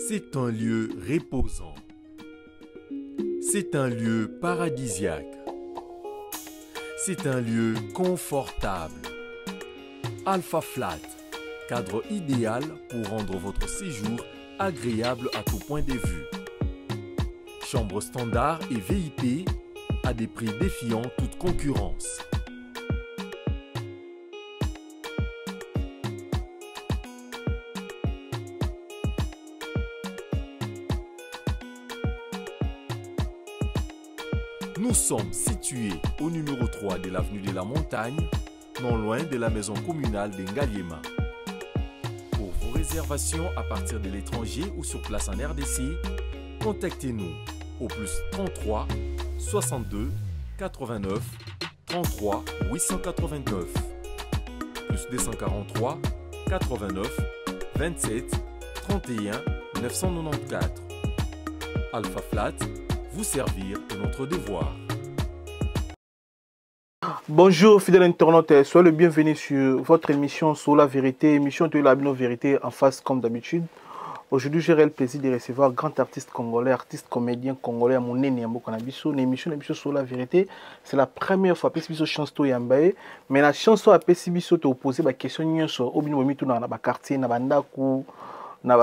C'est un lieu reposant. C'est un lieu paradisiaque. C'est un lieu confortable. Alpha Flat, cadre idéal pour rendre votre séjour agréable à tout point de vue. Chambre standard et VIP à des prix défiant toute concurrence. Nous sommes situés au numéro 3 de l'avenue de la Montagne, non loin de la maison communale de Ngaliema. Pour vos réservations à partir de l'étranger ou sur place en RDC, contactez-nous au plus 33 62 89 33 889 plus 243 89 27 31 994. Alpha Flat, vous servir est notre devoir. Bonjour fidèles internautes, soyez le bienvenu sur votre émission sur la vérité, émission de la vérité en face comme d'habitude. Aujourd'hui, j'ai le plaisir de recevoir grand artiste congolais, artiste comédien congolais, mon nene mboka na biso, na émission na biso sur la vérité. C'est la première fois apesi biso chance to yamba ye, mais la chance oyo apesi biso to poser ba question nyonso oyo bino bomituna na ba quartier, na ba ndaku, na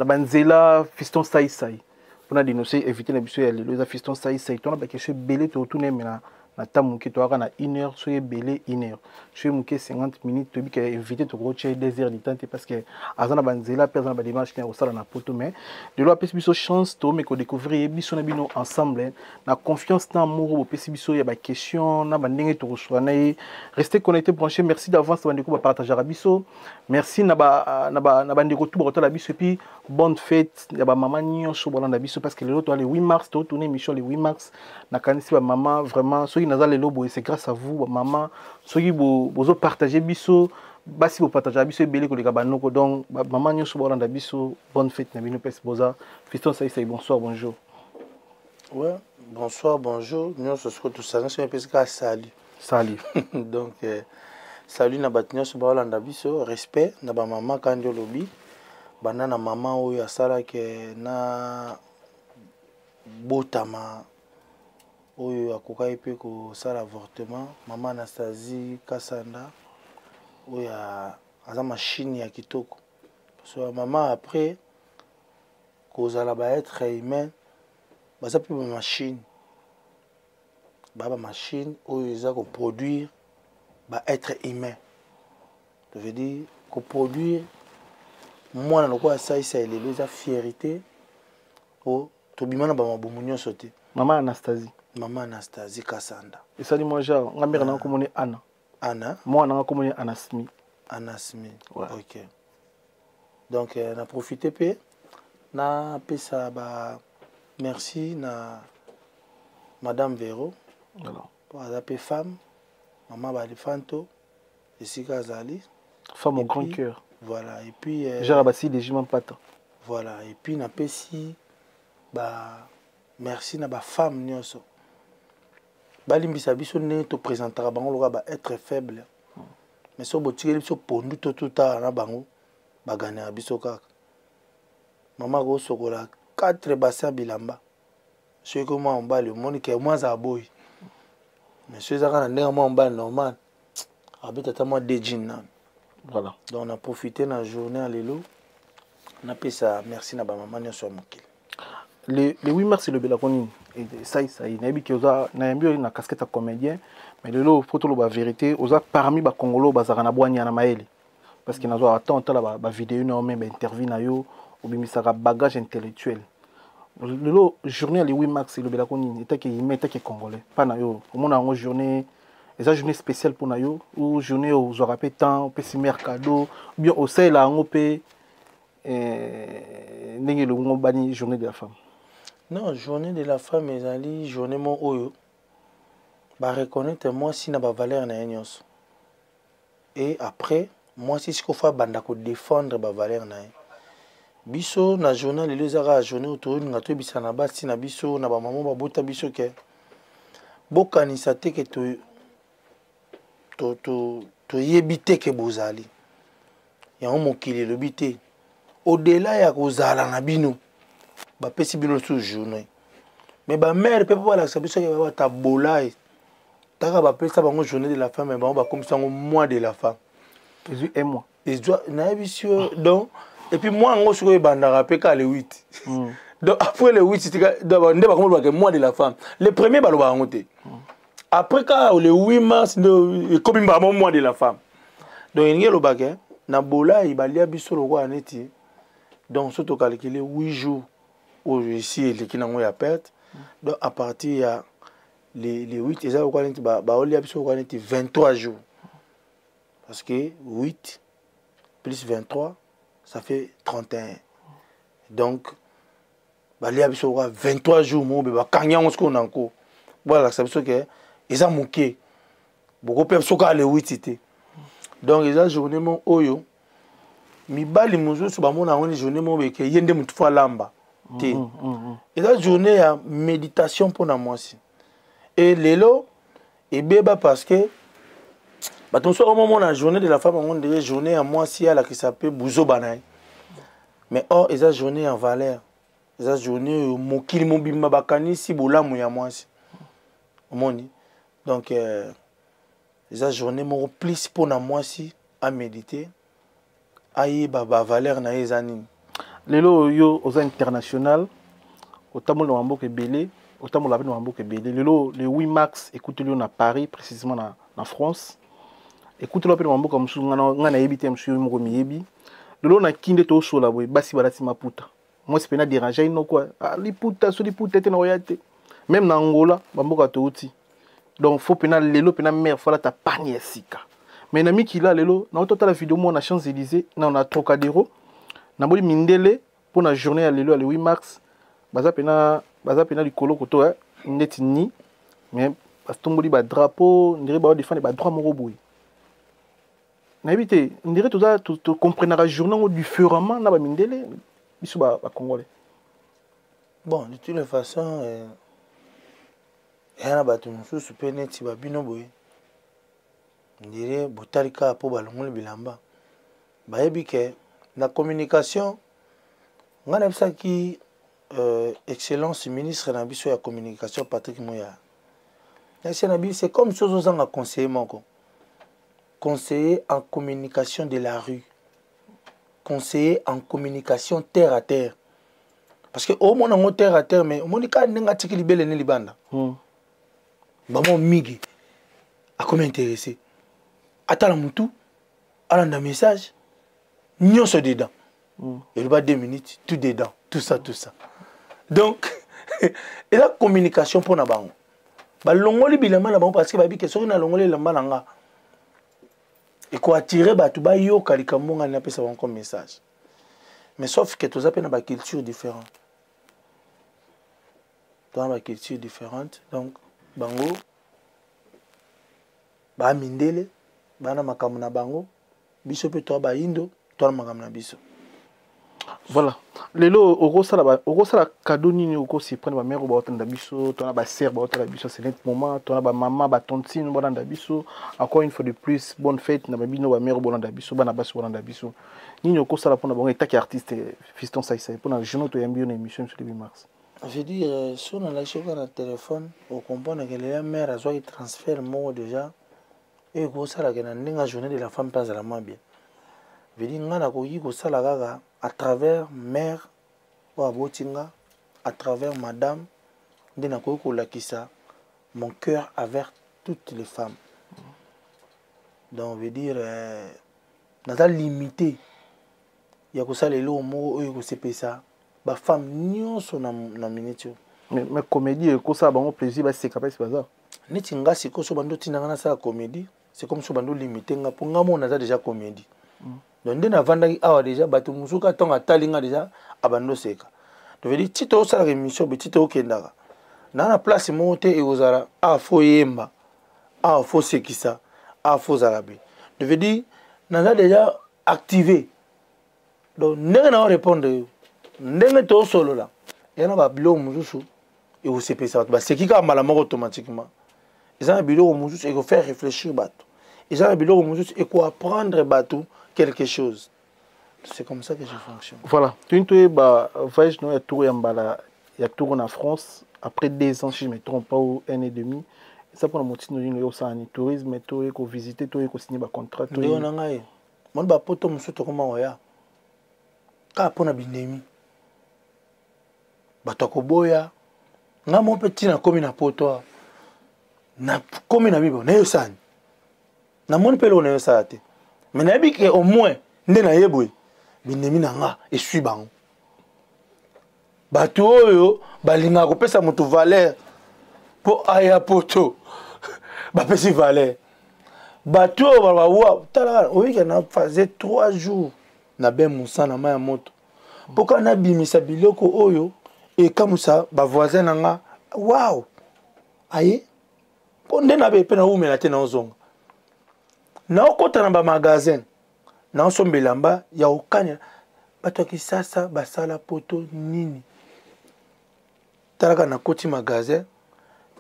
ba nzela, fiston sai sai. Pona dénoncer éviter na biso ya lelo eza fiston sai sai, tona ba question ebele to tourner mais na temps moke toyaka na une heure, soki ebele une heure, soki moke 50 minutes, toyebi ke invité tokotia 2 heures du temps te parce que aza na banzela mpe aza na badémarche ya kosala na poto. Mais lelo apesi biso chance tomeka kodécouvrir ye biso na bino ensemble na confiance na amour oyo bopesi biso ya baquestion na bandenge tokosola na ye. Restez connecté, branché. Merci d'avance bandeko bapartageaka biso, merci na bandeko tu bakotala biso, et puis bonne fête ya bamama nyonso bolanda biso, parce que lelo toa le 8 mars, totourne émission le 8 mars. Nakanisi bamama vraiment, soki naza lelo boye, c'est grâce à vous bamama. Soki bozopartage biso, basi bopartageaka biso ebele koleka banoko. Donc bamama nyonso bolanda biso, bonne fête na bino. Mpesi boza fiston saisai, bonsoir, bonjour. Ouais, bonsoir, bonjour nyonso. Soki tosangisi epesi kaka sali. Sali. Donc salut na bato nyonso baolanda biso, respect na bamama. Kandi olobi banda na mama oyo asalaki na botama, oyo akokaki mpe kosala avortement, mama Anastasie Kasanda, oyo aza machine ya kitoko. So mama, après kozala baêtre humain, baza mpe bamachine, baa bamachine oyo eza koproduire baêtre humain. Ça veut dire koproduire mwana lokola asalisa elelo eza fierté o tobima na bamabumu nyonso te. Mama Anastasie. Mama Anastasie Kasanda. Esali mwa genre nga mère nanga komoni Ana. Ana. Mwana nanga komoni Anasmi. Anasmi. Ouais. Ok, donc na profite mpe napesa ba merci na madame Vero. Voilà. Po aza mpe femme, mama balifanto esika azali. Femme au Et grand puis, cœur. Voilà, et puis genre basi légiment pata. Voilà, et puis napesi ba merci na bafemme nyonso. Balimbisa biso ndenge toprésentaka bango lokola baêtre faible, mais so botikeli biso pondu to totala na bango, baganaka biso kaka. Mama akosokola 4 bassin ya bilamba. Soki mwa mobali omoni ke mwa azala boyi, mais so eza kaka na ndenge mwa mobali normal, abeta ata mwa deux jeans nano. Voilà. Donc na profite na journée ya lelo napesa merci na bamama nyonso ya mokili. Le 8 mars elobelako nini saisai? Nayebi ke oza, nayambi oyo na casquette ya comédien, mais lelo po toloba vérité, oza parmi bacongolais oyo bazalaka na bwanya na mayele, parce que nazwa atan otala bavideo na yo, me bainterview na yo, obimisaka bagage intellectuel. Lelo journée ya le 8 mars elobelako nini etake humain, etake congolais mpa na yo? Omona yango journée eza journée spéciale mpona yo, ou journée oyo ozwaka mpe temps opesi mare cadeau, ou bien osalela yango mpe ndenge elongo bani journée de la femme? Non, journée de la femme ezali journée mo oyo bareconnaître mwasi na bavaleur na ye nyonso. Et après mwasi sikoyo fo abanda kodéfendre bavaleur na ye. Biso na journée lelo eza kaka journée oyo toyolinga toyebisa na basi na biso, na bamama babota biso, ke bokanisa te ke toyebi te ke bozali yango. Mokili elobi te, au-delà ya kozala na bino. Bapesi bino lisusu journée, mais bamare mpe mpo balakisa biso ke bata bolai taka, bapesa bango journée de la femme, mais bango bakomisa yango mois de la femme. Ezwi un mois. Ezwa, nayebisi yo. Donc, et puis mois yango sikoyo ebandaka mpe ka le 8. Donc après le 8 tika nde bakomolobaka mois de la femme. Le premier balobaka yango te. Après ka le 8 mars nde ekomi mbamo mois de la femme. Donc elingi elobaka na bolai balia biso lokola neti. Donc so tocalcule 8 jours oyo esi eleki nango ya perte, donc à partir ya le 8 eza lokola neti baolia biso lokola neti 23 jours, parce que 8 plus 23, ça fait 31. Donc balia biso lokola 23 jours moko be bakangi yango sikoyo na nko, bolakisa biso ke eza moke, bokopia biso kaka le 8 te. Donc eza journée mo oyo mibali mosusu bamona yango ni journée moko beke ye nde motu fo alamba te. Eza journée ya méditation mpona mwasi. E lelo ebeba parce que bato mosusu bakomomona journée de la femme yango ndenge journée ya mwasi alakisa mpe buzoba na ye, mais or eza journée ya valeur, eza journée oyo mokili mobimba bakanisi bolamu ya mwasi, omoni. Donc eza journée moko plus mpona mwasi amédite, ayeba bavaleur na ye eza nini. Lelo oyo oza international, otambola na bamboka ebele, otambola mpe na bamboka ebele. Lelo le 8 mars ekuteli yo na Paris, précisément na France, ekuteli yo mpe na bamboka mosusu ngai nayebi te, mosusu yo moko miyebi. Lelo na kinde tosola boye, basi balati maputa, mwasi mpe na dérange inoko, ah, liputa so liputa te na oya te. Même na Angola, bamboka touti, donc faut mpena lelo mpena mare fo alata pani ya sika. Mais na mikila lelo naototala video moko na Champs Élysées na Trocadéro, namoni mindele mpo na journée ya lelo ya le 8 mars baza pena likolo koto neti ni, mais batomboli badrapeau ndire baodefendre badroit moko boye. Nayebi te ndire toza tocomprenaka journée yango différemment na bamindele, biso bacongolais. Bon, de toutes les façons, eya na bato mosusu mpe neti babino boye, ndire botali kaka mpo balongoli bilamba, bayebi ke na communication. Ngai nayebisaki excellence ministre na biso ya communication, Patrick Moya, nayebisi na biso, c'est comme si ozozanga conseiller moko, conseiller en communication de la rue, conseiller en communication terre à terre, parce que omona yango terre à terre, mais omoni kaka ndenge atiki libele ne libanda. Bamo mingi akomi intéressé, atala mutu, alanda message nyonso dedans. Eloba 2 minutes, tout dedans, tout ça, tout ça. Donc eza communication mpo na bango. Balongoli bilamba na bango parce que bayebi ke soki nalongoli elamba na nga, ekoattire bato bayoka likambo ngai napesa bango comme message. Mais sauf que toza mpe na baculture différente, toza na baculture différente. Donc bango bamindele baa na makambo na bango, biso mpe toa bayindo, toa na makambo na biso. Voilà, lelo okosala cadeau nini, okosurprendre bamare oyo baotanda biso, to na basere baotala biso? C'est net moment to na bamama, batontine bolanda biso. Encore une fois de plus, bonne fête na babino, bamare oyo bolanda biso, bana basi bolanda biso. Nini okosala mpona bango etaki artiste Fiston Saisai mpona journée toyambi yo na émission biso début mars? Je veux dire, so nalakisi yo kaka na téléphone, ocomprendre ke lela mare azwaki transfert moko déjà oyo ekosalaka na ndenge ya journée de la femme mpe azala mwa bien. Veut dire ngai nakoki kosala kaka à travers mare oyo aboti nga, à travers madame, nde nakoki kolakisa mon cœur avec toutes les femmes. Donc veut dire naza limité ya kosala eloko moko oyo ekosepesa bafemme nyonso na minute oyo. Mais comédie ekosala bango plaisir, baseka mpesi baza. Neti nga sikoyo, so bando otinda nga nasala comédie, c'est comme so bando limite nga, mpo nga moko naza déjà comédie. Donc nde navandaki awa déjà, bato mosusu ka ntongo atali nga déjà abandi oseka. Donc veut dire ti tozosalaka émission be, ti tookendaka naa na place moko te, ekozala awa fo yemba, awa fo sekisa, awa fo ozala be. Donc veut dire naza déjà activé. Donc ndenge na orépondre yo, ndenge toosolola, eza na babiloko mosusu ekosepelisa bato, baseki kaka mbala moko automatiquement. Eza na biloko mosusu ekofaire réfléchir bato, eza na biloko mosusu ekoapprendre bato quelque chose. C'est comme ça que je fonctionne. Voilà, toyini toyeba voyage no ya tour ya mbala ya tour na France après 2 ans, si je me trompe pas, ou un et demi. Eza mpona motindo nini oyo osala? Ni tourisme, toye kovisite, toye kosigne bacontrat? Ndeko na ngai, moni bapoto mosusu tokoma koya kaka mpona binemi, bato ya koboya. Ngai moko mpe ntina nakomi na poto awa, nakomi na bibo nayosani, namoni mpe eloko nayosala te, mais nayebi ke au moins nde naye boye, binemi na nga esui bango. Bato oyo balingaka kopesa moto valeur mpo aya poto, bapesi valeur. Bato oyo bawa tala, oyika na phase 3 jours na be mosa na mai ya moto mpo kaka nabimisa biloko oyo ekamwisa bavoisin na nga. Wow, aye mpo nde nabe mpe naumela te, naozonga, naokɔta na bamagasin, naosomba elamba ya kokania. Bato ya Kisasa basala poto nini? Talaka, nakoti magasin,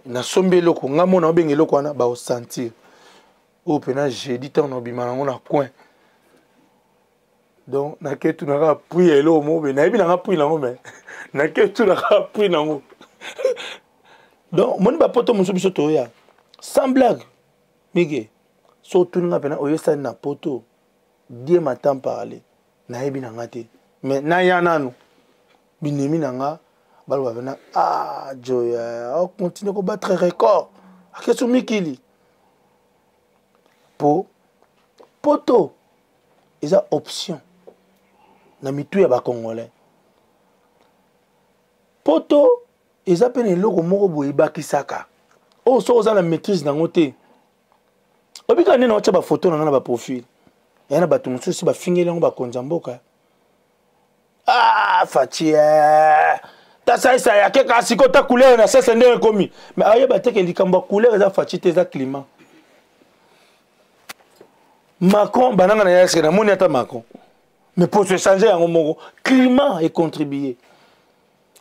nasombi eloko, nga mona obenga eloko wana, baosentir oyo mpena jeudi ntango naobima nango na coin. Donc nake tunaka prix ya eloko moko boye, nayebi nanga prix nango, mais nake tunaka prix nango. Donc moni bapoto mosusu biso toya, sans blague, mige so otuninga mpena oyesani na poto, die matin parle, nayebi na nga te, mais naya nanu binemi na nga, baloba mpena: "Ah, Joya ocontinue kobattre record, akeso mikili." Po poto eza option na mitu ya bacongolais. Poto eza mpe na eloko moko boye ebakisaka oyo soki oza na maîtrise nango te. Obika nde naotya bafoto na nga na baprofil eya na bato mosusu si bafingeli yango bakonzi ya mboka. Ah, Fatshi, tasalisa yake kaka sikoyo ta couleur na sese ndenge ekomi, mais ayeba te ke likambo ya couleur eza Fatshi te, eza climat. Macron bananga na ye eske namoni ata Macron, mais poso echange yango moko, climat econtribue.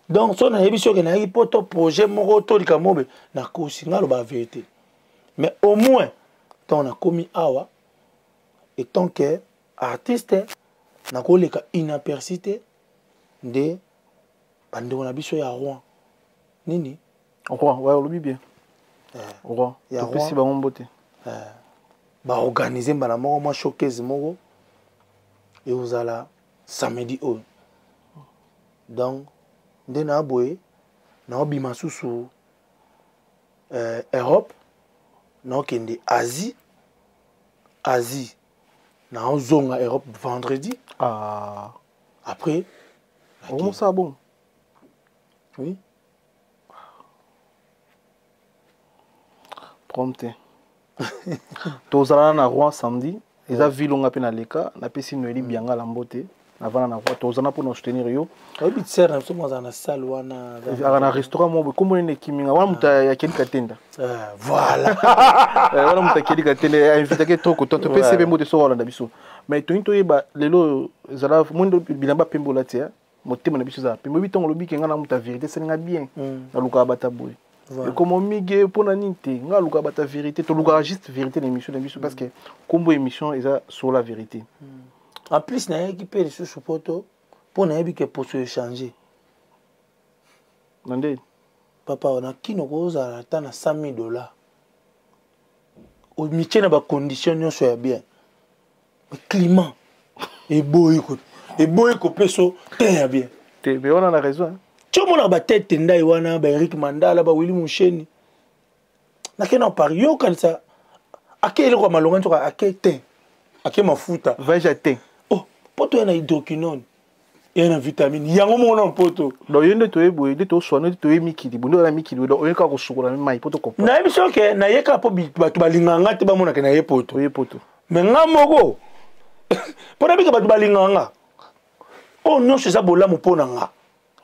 Donc so nayebi soki nayaki mpo to projet moko to likambo be nakosi nga aloba vérité, mais au moins ntango nakomi awa etant que artiste, nakoleka inaperçu te. Nde bandeko na biso ya Rouen nini. Rouen, ouais, olobi bien. Rouen. Ya. Topesi bango mbote. Baorganize mbala moko mwa showcase moko ekozala samedi oyo. Donc nde na boye naobima susu Europe, naokende Asie, Asie naozonga Europe vendredi. Ah. Après. Okomosala bongo? Oui. Problème te, tozala na Rouen samedi. Eza ville onga mpe naleka, napesi Noeli Bianga la mbote, navanda na Rouen. Tozala mpona soutenir yo. Oyebi sere na biso mo azala na salle wana. Azala na restaurant moko boye, kombo nini ekiminga wana, moto akeli Katenda. Voilà. Wana moto akeli Katenda, ainvitaki trop content. Topesi mpe mbote soki olanda biso. Mais toyini toyeba lelo ezala mondo bilamba pembe olati, motema na biso ezala pembe. Oyebi ntongo olobi ke ngai na moto ya vérité, esalinga bien. Nalukaka bata boye ekoma mige mpona nini te. Ngai alukaka bata vérité, tolukaka juste vérité na émission na biso, parce que kombo émission eza sur la vérité. En plus nayaki mpe lisusu poto mpo nayebi ke poso echange. Na nde? Papa, na kino kozala ata na 100 000 $, omitie na bacondition nyonso ya bien, mais climat eboyi kopesa te ya bien. Te, mais wana na raison, hein. Ti omonaka batete ndai wana, baErik Mandala, bawili Musheni, nake na Paris, yo okanisa ake eloko ya malonga, nzoka ake te, ake mafuta. Voyage ya te. Oh, poto ya na hydroquinone, ya na vitamine yango moko na poto. Donc yo nde toye boye, nde toswana, nde toye mikili boye, nde oya mikili boye. Donc oye kaka kosukola mai mpo tocomprendre. Nayebi soki naye kaka mpo bato balingaka nga te, bamonaka naye poto. Oye poto. Mais nga moko mpo nayebika bato balingaka nga, oyo nyonso eza bolamu mpo na nga,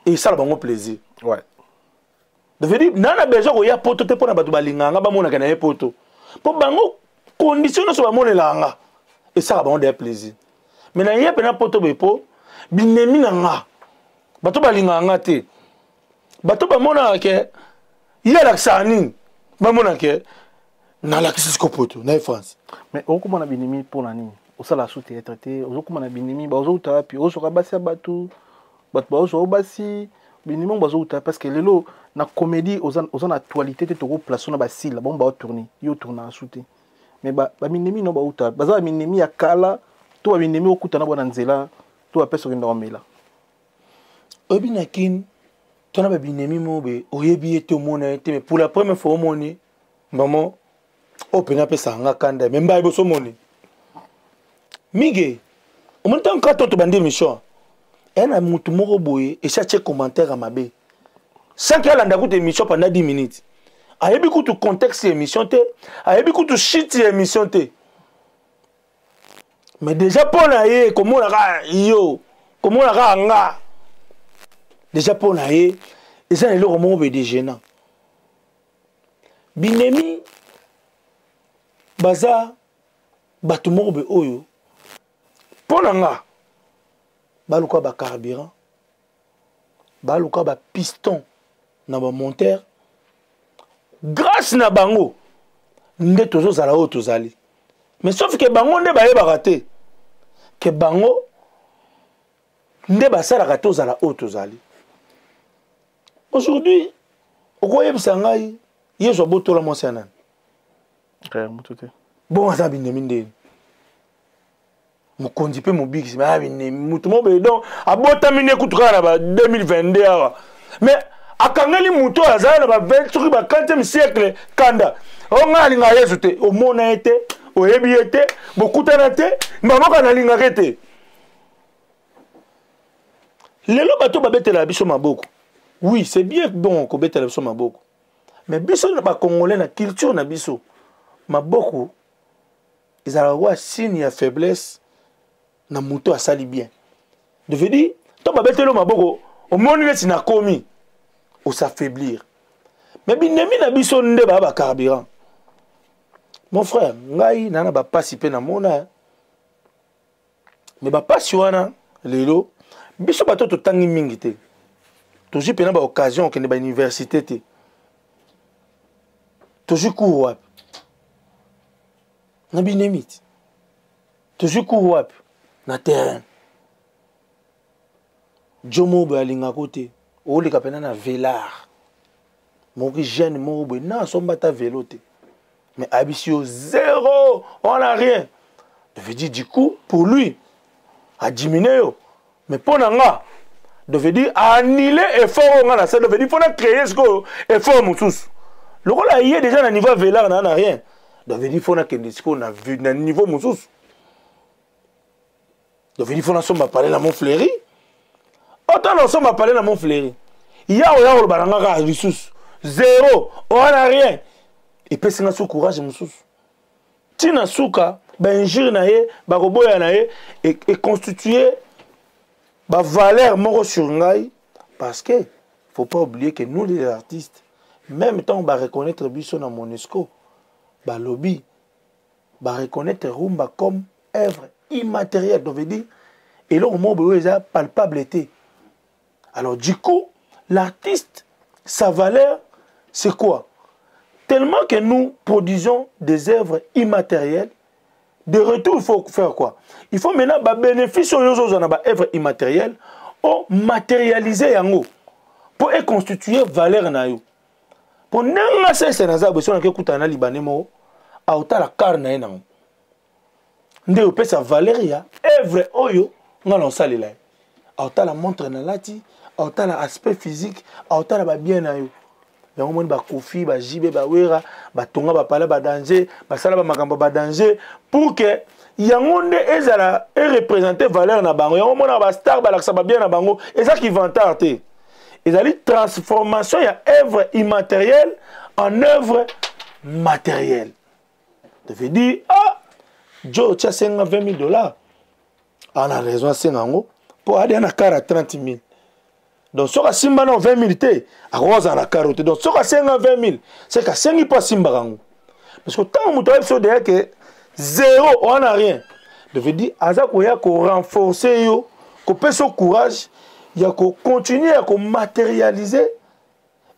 esala bango plaisir. Ça veut dire na besoin koya poto te mpo na bato balingaka nga, bamonaka na ye poto, mpo bango condition nyonso bamonelaka nga esalaka bango deya plaisir. Mais na ye mpena poto boye mpo binemi na nga, bato balingaka nga te, bato bamonaka ke ye alakisaka nini, bamonaka ke nalakisi siko poto na ye France. Mais okomona binemi mpona nini? Osala sous théâtre te, ozokoma na binemi, bazouta wapi? Ozoka basi ya bato, bato bazozwa yo basi, binemi yango bazouta, parce que lelo na comédie oza, oza na actualité te, tokoplace na basila bango baotourne, yo otournaka su te. Mais baminemi no bauta, baza baminemi ya kala to baminemi okutana bwana nzela to bapesa okenda komela. Oyebi na Kin tona babinemi moko boye, oyebi ye te, omona ye te, mais pour la première fois omoni vraiment oyo mpena apesaka nga kanda, me mbai boso omoni mingi, omoni ntango kaka to tobandi émission, eya na motu moko boye esi atie commentaire ya mabe sans ke alanda kutu émission pendant 10 minutes, ayebi kutu contexte ya émission te, ayebi kutu shit ya émission te, mais déjà mpo na ye komona kaka yo, komona kaka nga, déjà mpo na ye eza na eloko moko boye de gênant. Binemi baza bato moko boye oyo mpo na nga baluka bacarburant, baluka bapiston na bamonteur, grâce na bango nde tozozala oyo tozali. Mais sauf ke bango nde bayebaka te ke bango nde basalaka tozala oyo tozali aujourd'hui. Okoyebisa ngai, Yesu abotola mwasi ya nani? Moto te. Bon, aza binemi ndeni, mokonzi mpe mobikisi me binemi motu moko boye, donc abotami nde kutu kaka na ba 2022 awa, mais akangeli motu oyo azala na ba 20 soki ba 40e siècle kanda. O ngai alingaka Yesu te, omona ye te, oyebi ye te, bokutana te, mbamoko nalingaka ye te. Lelo bato babetelaka biso maboko, oui, c'est bien bon kobetela biso maboko, mais biso na bacongolais, na culture na biso, maboko ezalaka kwa signe ya faiblesse na moto asali bien. De veut dire to babeteli yo maboko, omoni neti nakomi osaffaiblir. Mais binemi na biso nde baa bacarburant, mon frère. Ngai naa na bapasi mpe namona, mais bapasi wana lelo biso bato totangi mingi te, tozwi mpena baoccasion okende bauniversité te, tozwi cours wapi? Na binemi ti tozwi cours wapi? Na terrain. Jo moko boye alingako te, oleka mpena na velar moki, jeune moko boye na asomba ata velo te, mais ayebisi yo zéro, on a rien. Veut dire du coup pour lui adiminue yo, mais mpo na nga de veut dire annule effort oyo nga nasali, de veut dire mpo na créer sikoyo effort mosusu. Lokola ye déjà na niveau ya velar na rien, de veut dire mpo nakende sikoyo na niveau mosusu, de veut dire mpo nasomba palais na Montfleury. Ota nasomba palais na Montfleury, ya oya koloba na nga kaka lisusu zéro, oya na rien, epesi nga so courage mosusu ntina suka. Bainjure na ye, bakoboya na ye, econstitue bavaleur moko sur ngai, parce que faut pas oublier que nous les artistes, même ntango bareconnaître biso na Monusco, balobi bareconnaître rumba comme œuvre immatérielle, donc veut dire eloko moko boye oyo eza palpable te. Alors du coup l'artiste, sa valeur c'est quoi? Tellement que nous produisons des œuvres immatérielles, de retour il faut faire quoi? Il faut maintenant babénéfice oyo ozozwa na baœuvre immatérielle, omatérialiser yango mpo econstitue valeur na yo. Mpo ndenge asese naza boye, so nake ekutana na Libanais moko, aotala kar na ye nango nde opesa valeur ya œuvre oyo nga na osalela ye, aotala montre nalati, aotala aspect physique, aotala babien na yo. Yango moni bakofi, bajibe, bawera batonga bapala badanger, basala bamakambo badanger pour que yango nde ezala erepresente valeur na bango. Yango monaka bastar balakisa babien na bango, eza kivantard te, ezali transformation ya œuvre immatérielle en œuvre matérielle. Ça veut dire ah, jo tia asenga 20 000 $, ana raison asenga yango mpo adia na kara 30 000. Donc soki asimba na 20 000 te, akoki kozala na karo te. Donc soki asenga 20 000, c'est que asengi mpo asimbaka yango, parce que ntango moto ayebi so deya ke zéro, wana rien, ça veut dire aza koya korenforcer yo, kopesa yo courage ya kocontinue ya komatérialiser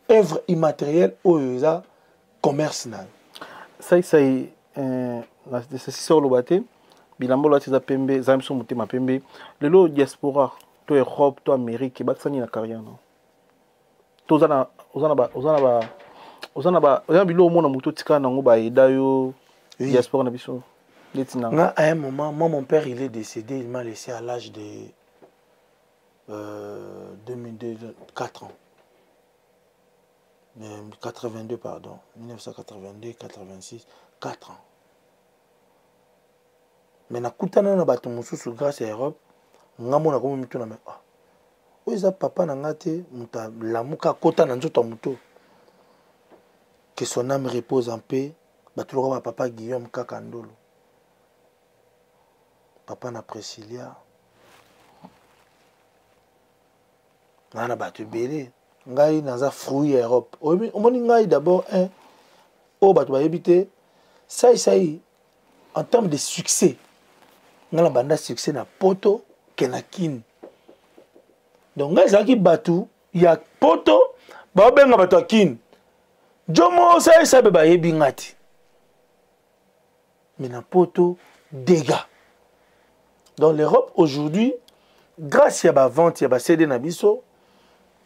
œuvre immatérielle oyo eza commerce na yo. Saisai, nasisi oloba te. Bilamba olati eza pembe, eza biso motema pembe. Lelo diaspora to Europe to Amérique ebakisa nini na carrière no? To oza na oza na ba oza na ba oza na ba oza na biloko omona moto otikala nango baeda yo Oui. diaspora na biso neti na Nga, à un moment, moi, mon père, il est décédé, il m'a laissé à l'âge de 2002, 4 ans. 82, pardon. 1982, 86, 4 ans. Mais nakutana na bato mosusu grâce à Europe, nga mona komi mituna mais ah, oyo eza papa na nga te, moto alamuka akota na nzoto ya moto. Que son âme repose en paix. Bato lokola ba papa Guillaume Kaka Ndolo, papa na Priscilla, nga na bato ebele. Ngai naza fruit ya Europe. Omoni ngai d'abord un oyo bato bayebi te, sai sai en termes de succès, nga na banda succès na poto ke na Kin. Donc ngai ezalaki bato ya poto baobenga bato ya Kin Jomo sai sai be bayebi nga te. Mais na poto dégâts. Dans l'Europe aujourd'hui, grâce ya ba vente ya ba CD na biso,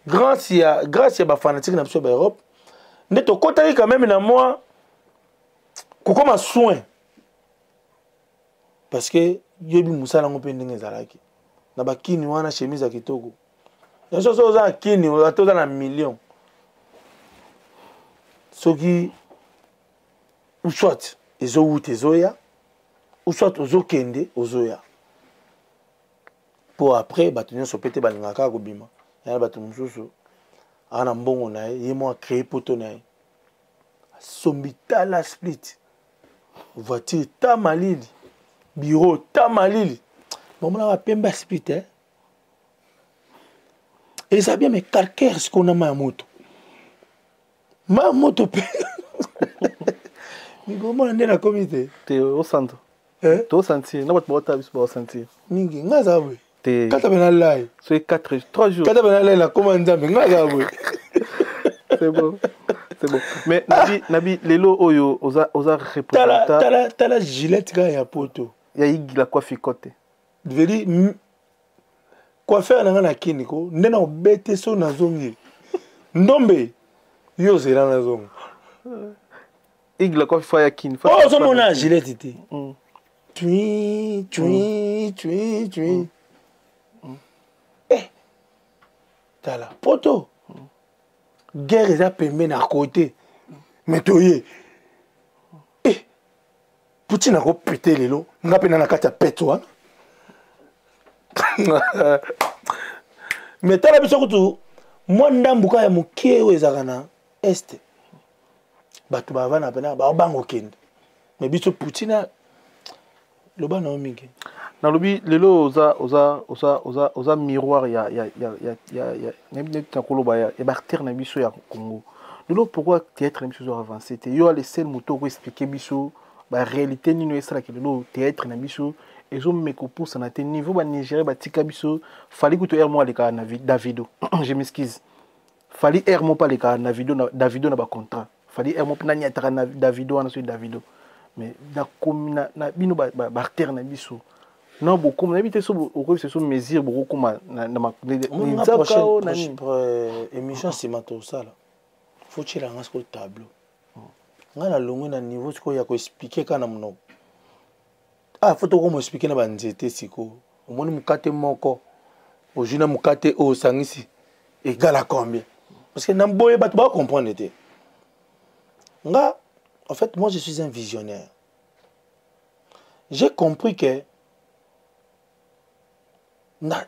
grâce ya ba fanatique na biso ba Europe, nde tokotaki quand même na moi kokoma soin. Parce que yebi musala ngo pe ndenge ezalaki. Na ba kini wana chemise ya kitoko. Na soso oza na kini, ata oza na million. Soki ou soit ezowuta ezoya, ou soit ozokende ozoya. Po après bato nyonso pe te balingaka kaka kobima. Ya bato mosusu aza na mbongo na ye, ye moko acréer poto na ye. Asombi tala split, voiture ta malili, bureau ta malili. Bamonaka pembe ya split, hein? Eza bien, mais calcaire sikoyo na mai ya moto. Mai ya moto pe. Mikomona nde nakomi te. Te, osanta. Eh? Tosentir, na bato baota biso baosentir. Mingi, nga aza boye. Te. Kata pe na lai. Soki 4, 3 jours. Kata pe na lai, nakoma nzambe, nga aza boye. C'est bon. C'est bon. Mais Nabi, lelo oyo oza représentant. Tala, tala, tala gilet ka ya poto. Ya igila kwa fikote. Veli coiffeur na nga na kini ko nde na obete so nazongi. Ndombe yo zela nazonga. Igla kwa fa ya kini. Oh, so mona gilet te. Tui tui tui tui. Eh. Tala poto. Guerre eza pembe na côté. Mais toye. Eh. Poutine ako péter lelo, nga pe na kati ya pete wana. Mais tala biso kutu mwa ndambu ka ya moke oyo ezalaka na est. Bato bavanda pena ba bango kende. Mais biso Poutine loba na mingi. Nalobi lelo oza oza oza oza oza miroir ya ya ya ya ya ya neti na koloba ya ya barter na biso ya Congo. Lelo pourquoi théâtre na biso zo avancer te? Yo le seul moto ko expliquer biso ba réalité nino esalaka lelo théâtre na biso ezo meko pousa na te niveau ba Nigeria ba tika biso fali kutu air moi leka na Davido. Je m'excuse. Fali air moi pas leka na vidéo na Davido na ba contrat. Fali air moi na nyataka na Davido wana so Davido. Mais na komina na bino ba barter na biso. Non, beaucoup, mais habité sur au c'est sur mesure beaucoup comme na na ma Mon prochaine émission c'est mato ça là. Faut tirer un ce tableau. Nga na longwe na niveau siko ya ko expliquer kana monoko. Ah, faut to ko expliquer na ba nzete siko. Omoni mukate moko. Ozwi na mukate oyo osangisi égal à combien? Parce que na boye bato ba comprendre te. Nga, en fait, moi je suis un visionnaire. J'ai compris que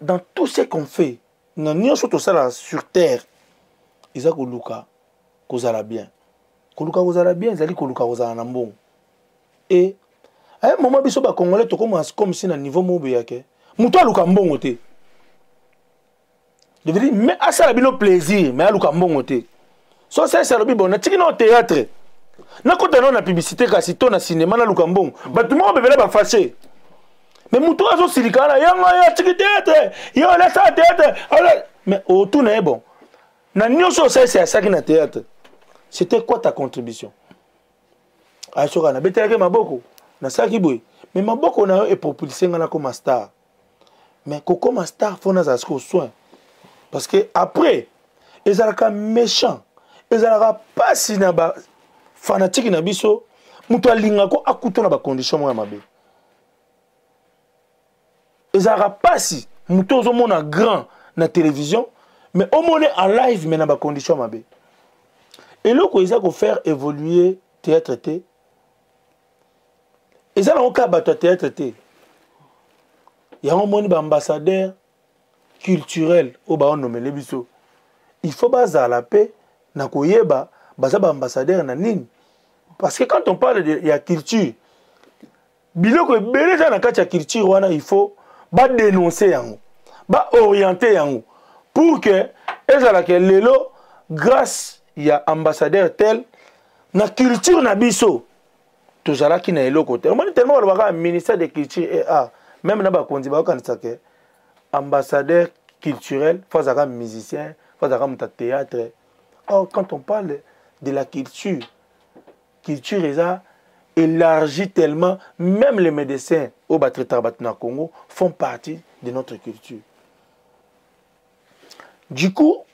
dans tout ce qu'on fait, na nyonso tosala sur terre, eza koluka kozala bien. Koluka kozala bien, ezali koluka kozala na mbongo. Et à un moment biso ba Congolais tokoma comme si na niveau moko boye ke moto aluka mbongo te. Je veux dire, mais asala bino plaisir, mais aluka mbongo te. So ça ça lobi bon, na tiki na théâtre. Na kota na publicité kasi to na cinéma na luka mbongo. Bato moko bebela ba fâché. Mais moto azo silika na yango ya tiki théâtre, yo la sa théâtre. Alors mais autour na bon. Na nyonso ça c'est ça qui na théâtre. C'était quoi ta contribution? Asoka na betelaki maboko, na saki boye. Mais maboko na yo epropulse nga nakoma star. Mais kokoma star, fo nazala sikoyo soin, parce que après ezalaka méchant, ezalaka mpasi na bafanatike na biso. Moto alingako akuta na bacondition moko ya mabe, ezalaka mpasi. Moto ozomona grand na télévision, mais omoni en live, mais na bacondition mabe. Eloko eza kofaire évoluer théâtre te, eza nango kaka bato ya théâtre te. Yango omoni baambassadeur culturel oyo baonomele biso, il faut bazala mpe na koyeba baza baambassadeur na nini, parce que quand on parle de, ya culture, biloko ebele eza na kati ya culture wana, il faut badénonce yango, baoriente yango pour que ezalaka lelo grâce ya ambassadeur tel na culture na biso. Tozalaki na eloko te. Omoni, tellement balobaka ministère de culture et art, même na bakonzi bayokanisa ke ambassadeur culturel fo azalaka musicien, fo azalaka moto ya théâtre. Or quand on parle de la culture, culture eza élargie tellement, même les médecins oyo batraitaka bato na Congo font partie de notre culture. Du coup,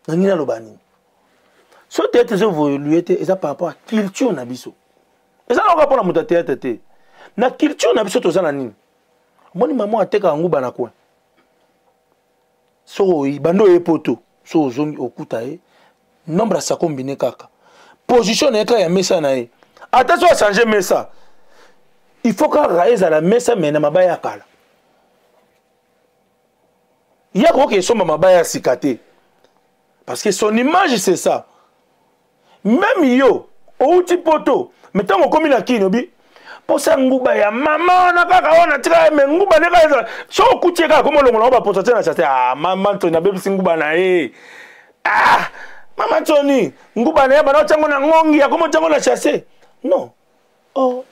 nangi naloba nini? So théâtre ezoévolue te, eza par rapport à culture na biso. Eza naoka mpona moto ya théâtre te. Na culture na biso toza na nini? Omoni, mama atekaka nguba na coin, soki bando oye poto, so ozongi, okuta ye nombre asakombine kaka position na ye, kaka ya mesa na ye. Ata so achange mesa, il faut kaka ezala mesa me na mabaya ya kala. Ye akoki esomba mabaya ya sika te, parce que son image, c'est ça. Même yo outi poto, mais ntango okomi na kini, obi posa nguba ya mama wana kaka wana tika ye, me nguba nde kaka ezala. So okuti ye kaka komi olongola ngo baposa te na sase. Ah, mama Ntoni abebisi nguba na ye. Ah, mama Ntoni, nguba na ye bana otyango na ngongi, akomi otyango na chasse. Non. Or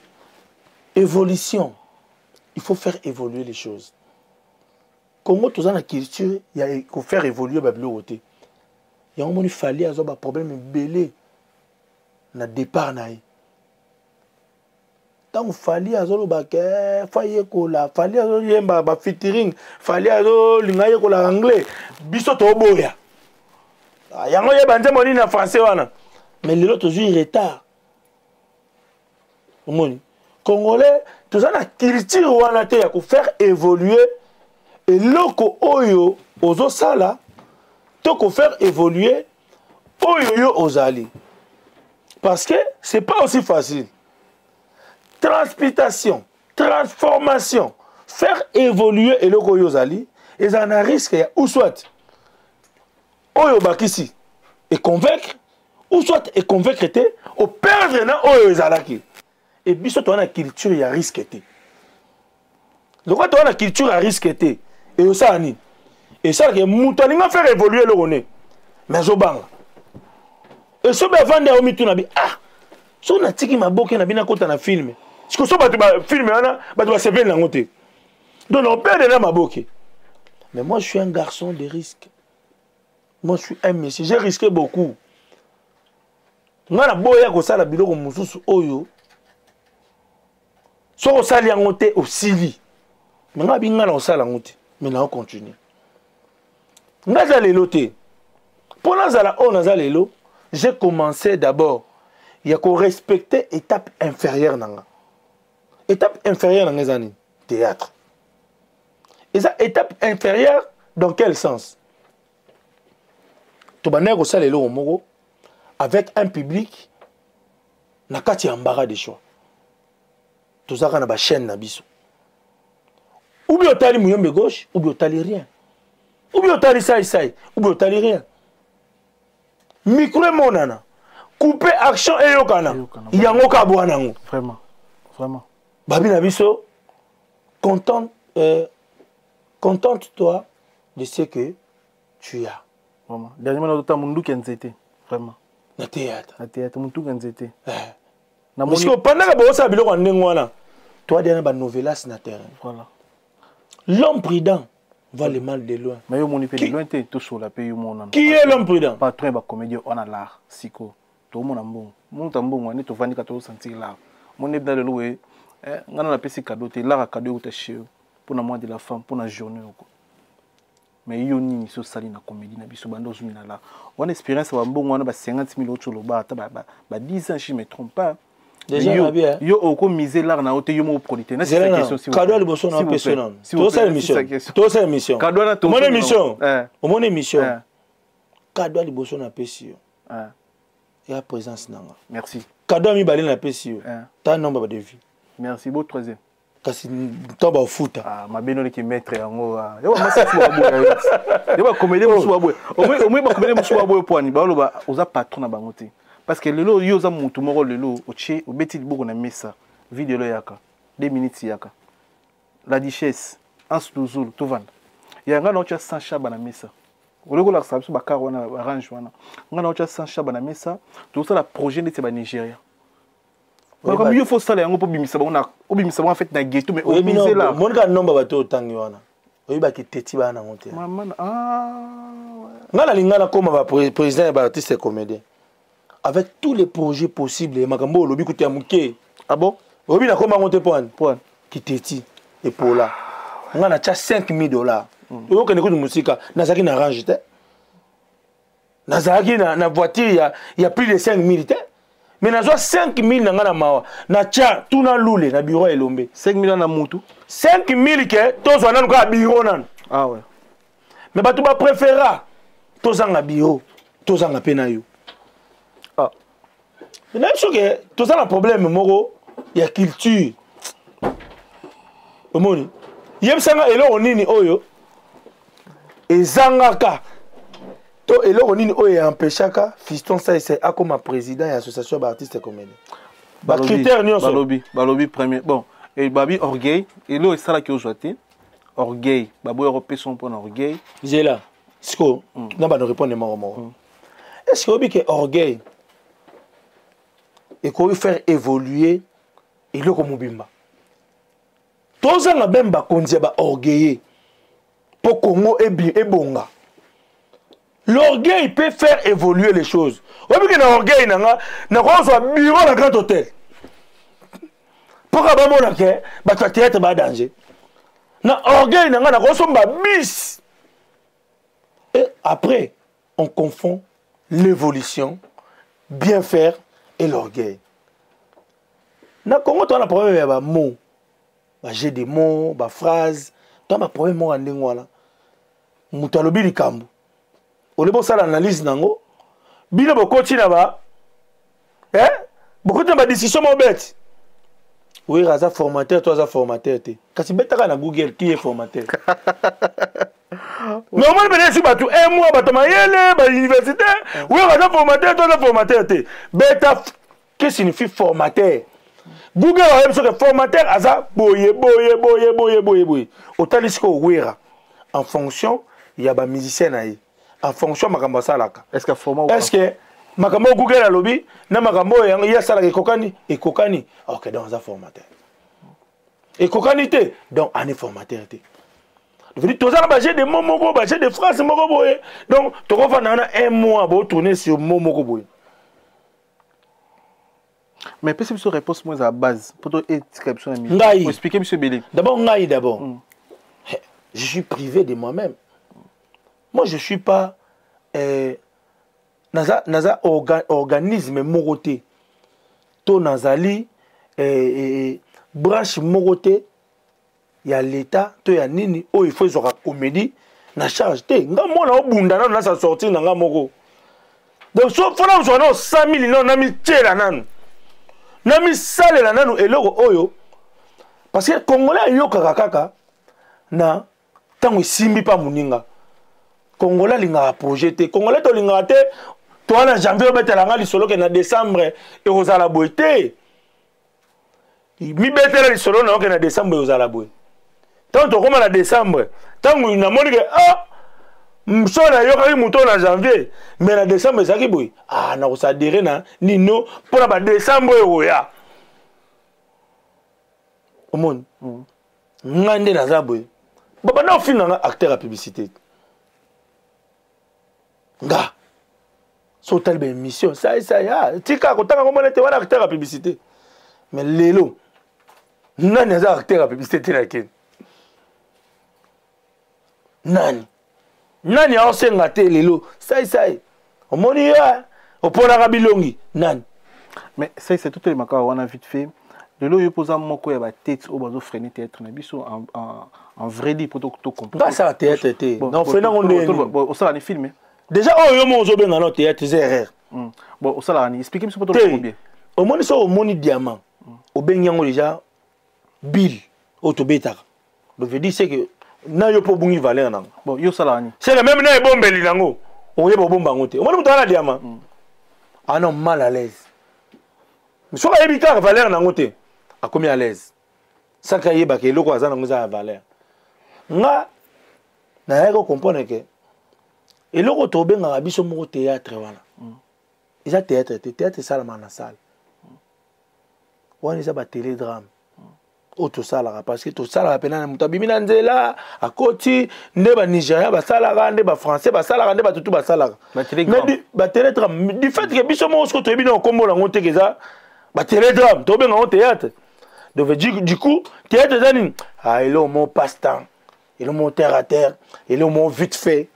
évolution, il faut faire évoluer les choses. Congo toza na culture ya kofaire évoluer babiloko te. Yango moni Fally azwa baproblème ebele na départ na ye. Ntango Fally azoloba ke fa yekola, Fally azoyemba bafeaturing, Fally azolinga yekola anglais, biso toboya. Ah, yango yeba nzembo nini na français wana. Mais lelo tozwi retard. Omoni, congolais toza na culture wana te ya kofaire évoluer eloko oyo ozosala to kofaire évoluer oyo yo ozali, parce que c'est pas aussi facile. Transpitation, transformation, faire évoluer eloko oyo ozali, ezala na risque ya ou soit oyo obakisi econvaincre, ou soit econvaincre te, operdre na oyo ezalaki. E biso toza na culture ya risque te. Lokola toza na culture ya risque te, eyosala nini? Esalaka moto alinga faire évoluer eloko ne, mais azobanga. Esobe avandi ayo mituna bi: ah, so natiki maboke na bino, akota na film siko, so bato bafilme wana, bato basepeli nango te, donc operdre na maboke. Mais moi, je suis un garçon de risque. Moi, je suis un monsieur, j'ai risqué beaucoup. Nga na boya kosala biloko mosusu oyo soki osali yango te, osili. Me nga bi nga na kosala yango te, me na ocontinue. Nga aza lelo te mpo nazala oyo naza lelo. J'ai commencé d'abord ya korespecte étape inférieure na nga. Étape inférieure na nga eza nini? Théâtre eza étape inférieure dans quel sens? Tobandaki kosala eloko moko avec un public na kati ya embarras de choix. Tozalaka na bachaîne na biso, ou bien otali Muyombe Gauche, ou bien otali rien, ou bien otali Saisai, ou bien otali rien. Micro emonana, coupe, action eyokana, yango kabwana yango. Vraiment, vraiment. Babi na biso contente, contente-toi de ce que tu as. Vraiment, dernièrement nazota munduki ya nzete, vraiment. Na théâtre. Na théâtre, munduki ya nzete. Eh. Parce que pendant bosala biloko ya ndenge wana, toa na banovelas na terrain. Voilà. L'homme prudent voit le mal de loin. Mais yo moni mpe de loin te, tosola mpe yo monana. Qui est l'homme prudent? Patron ya bacomédien wana, l'art siko tomona mbongo, muta mbongo ane, tovandi ka tozosentir l'art moni ebina lelo boye. Eh, nga na napesi cadeau te, lara cadeau euta chez yo mpona mois de la femme, mpona journée oko. Mais yo nini so osali na comédie na biso banda ozumi na la wana expérience ya bambongo wana ba 50 000 oti oloba ata ba 10 ans, je me trompe pas. Déjà yo, na bien. Yo okomise lar na yo te, yo moko producteur. Na Zela sisa na question, s'il vous cadeau plaît. liboso na S'il vous opesi plaît. nano. S'il vous Tosala plaît, émission. sisa question. Tosala émission. Cadeau wana Omoni tosala émission. Eh. Omoni émission. Eh. Cadeau ya liboso napesi yo. Eh. Ya présence nanga. Merci. Cadeau ya mibale napesi yo. Eh. Ta nombre ba devis. Merci beau troisième. Kasi ntango bafuta. Ah, mabe noleki maître yango. Ah. Yo ba masi ba boya. Yo ba comédien mosusu ba boya. Omoi ba comédien mosusu ba boya poani ba loba oza patron na bango te. Parce que lelo yo oza mutu moko lelo otie obeti liboko na mesa. Video yaka. 2 minutes yaka. La duchesse Anse Luzulu tovanda. Ya nga na otia 100 chaba na mesa. Oleko la biso ba car wana ba range wana. Nga na otia 100 chaba na mesa, tozosala projet ndeti ba Nigeria. Makambo yo faut sala yango po bimisa bango na obimisa bango en fait na ghetto, mais Oyebi omise la. monika nomba bato otangi wana. Oyebaki teti bana nango te. Mama na- ah ouais. Nga nalinga nakóma ba président ya baartiste et comédien. Avec tous les projets possibles, makambo olobi kutu ya moke. Ah bon? Oyebi nakóma yango te mpo wani? Mpo wani? Kiteti epola. Nga natya 5000 $. Oyokende kutu mosika, nazalaki na range te. Nazalaki na voiture ya plus de 5000 te. Mais nazwa 5000 na nga na mawa. Natya tuna lule na bureau ya Elombe. 5000 na mutu? 5000 ke tozwa nanu kaka bureau nanu. Ah ouais. Mais bato bapréféra tozanga bureau, tozanga mpe na yo. Ah. Mais nayebi soki toza na problème moko ya culture. Omoni, yebisanga eloko nini oyo ezangaka to eloko nini oyo empêchaka Fiston Saïsai akoma président ya association ya baartiste comédien. Ba critère nyonso. Balobi premier. Bon, et babi orgueil, eloko esalaki ozwa te. Orgueil, baboya kopesa mpona orgueil. Zela, siko na bano répondre moko moko. Est-ce que oyebi ke orgueil ekoki faire évoluer eloko mobimba? Tozanga bem bakonzi ya baorgueilleux mpo Congo ebonga. L'orgueil peut faire évoluer les choses. Oyebi ke na orgueil na nga nakozwa bureau na Grand Hôtel mpo ka bamona ke bato ya théâtre ba danger. Na orgueil na nga nakosomba bis. Et après, on confond l'évolution, bien faire et l'orgueil. Na Congo toza na problème ya bamot, ba jeu de mots, baphrase. Toza baproblème moko ya ndenge wana. Moto alobi likambo, olobi, osala analyse nango, bino bokoti na ba eh? Bokoti na badiscussion moko bete. Oyera aza formateur to aza formateur te? Kasi betaka na Google qui est formateur. Mais omoni pene esi bato un mois, bato mayele bauniversité. Oyera aza formateur to aza formateur te? Beta que signifie formateur. Google oyebi soki formateur aza boye boye boye boye boye boye. Otali sikoyo Wera en fonction ya bamusicien na ye, en fonction ya makambo asalaka. Est-ce que format ou est ce que makambo oyo Google alobi na makambo oyo yango ye asalaka ekokani? Ekokani, ok, donc aza formateur. Ekokani te, donc ani formateur te. Veut toza na bajeu de mot moko, bajeu de phrase moko boye. Donc tokofanda wana un mois, botourne sur mot moko boye. Mais pesi biso réponse mo eza base po to etika biso na mi. Ngai. Expliquer biso ebele. D'abord ngai, d'abord je suis privé de moi-même. Moi, je suis pas naza organisme moko te to nazali branche moko te ya l'état to ya nini oyo il faut ezwaka comédie na charge te. Nga mwana obunda nano nasa sortir na nga moko. Donc so fona kozwa nano 100 000 nano namitiela nanu, namisalela nanu eloko oyo, parce que Congolais ayokaka kaka na ntango esimbi mpa moninga. Congolais alingaka projet te. Congolais tolingaka te. Toa na janvier, obetela nga lisolo ke na décembre ekozala boye te. Mibetela lisolo na yo ke na décembre ekozala boye. Ntango tokóma na décembre, ntango namoni ke ah, so nayokaki moto oyo na janvier, mais na décembre ezalaki boye, ah, nakosadere na nino mpona badécembre oyo ekoya. Omoni, ngai nde naza boye, babanda kofinga nga acteur ya publicité. Nga so otali baémission sai sai, ah, tika kotanga ngo mona te wana acteur ya publicité. Mais lelo Nani aza acteur ya publicité te na Kin? Nani nani aosenga te lelo sai sai omoni yo eh? Oponaka bilongi nani? Mais sai sai, totelemaka wana vite fait. Lelo oyo mpoza moko ya batete oyo bazofreine théâtre na biso, en vrai dit, po tocomprendre. Basala théâtre te, na ofrene yango ndenge? Osala ni film. Déjà oyo yo moko ozobenga no théâtre eza erreur. Bon, osalaka ni, explique biso po toloba bien. Omoni, soki omoni diamant, obengi yango déjà bill oyo tobetaka, donc veut dire c'est que na yo mpo obungi valeur nango. Bon, yo osalaka ni? C'est que même na ebombeli nango, oyeba obomba yango te. Omoni moto aza na diamant, ana mal à l'aise. Soki ayebi kaka valeur nango te, akomi à l'aise saki ayebaka eloko aza nango eza ya valeur. Nga nayaki kocomprendre ke eloko tobengaka biso moko théâtre wana eza théâtre te. Théâtre esalamaka na salle wana, eza batélédrame oyo tosalaka, parce que tosalaka mpena na moto abimi na nzela, akoti nde Banigéria basalaka, nde Bafrançais basalaka, nde batutu basalaka batélédrame. Du fait ke biso moko soki toyebi na okombola yango te ke eza batélédrame, tobenga yango théâtre. Donc du coup, théâtre eza nini? Ah, eloko moko passe temps, eloko moko terre à terre, eloko moko vite fait.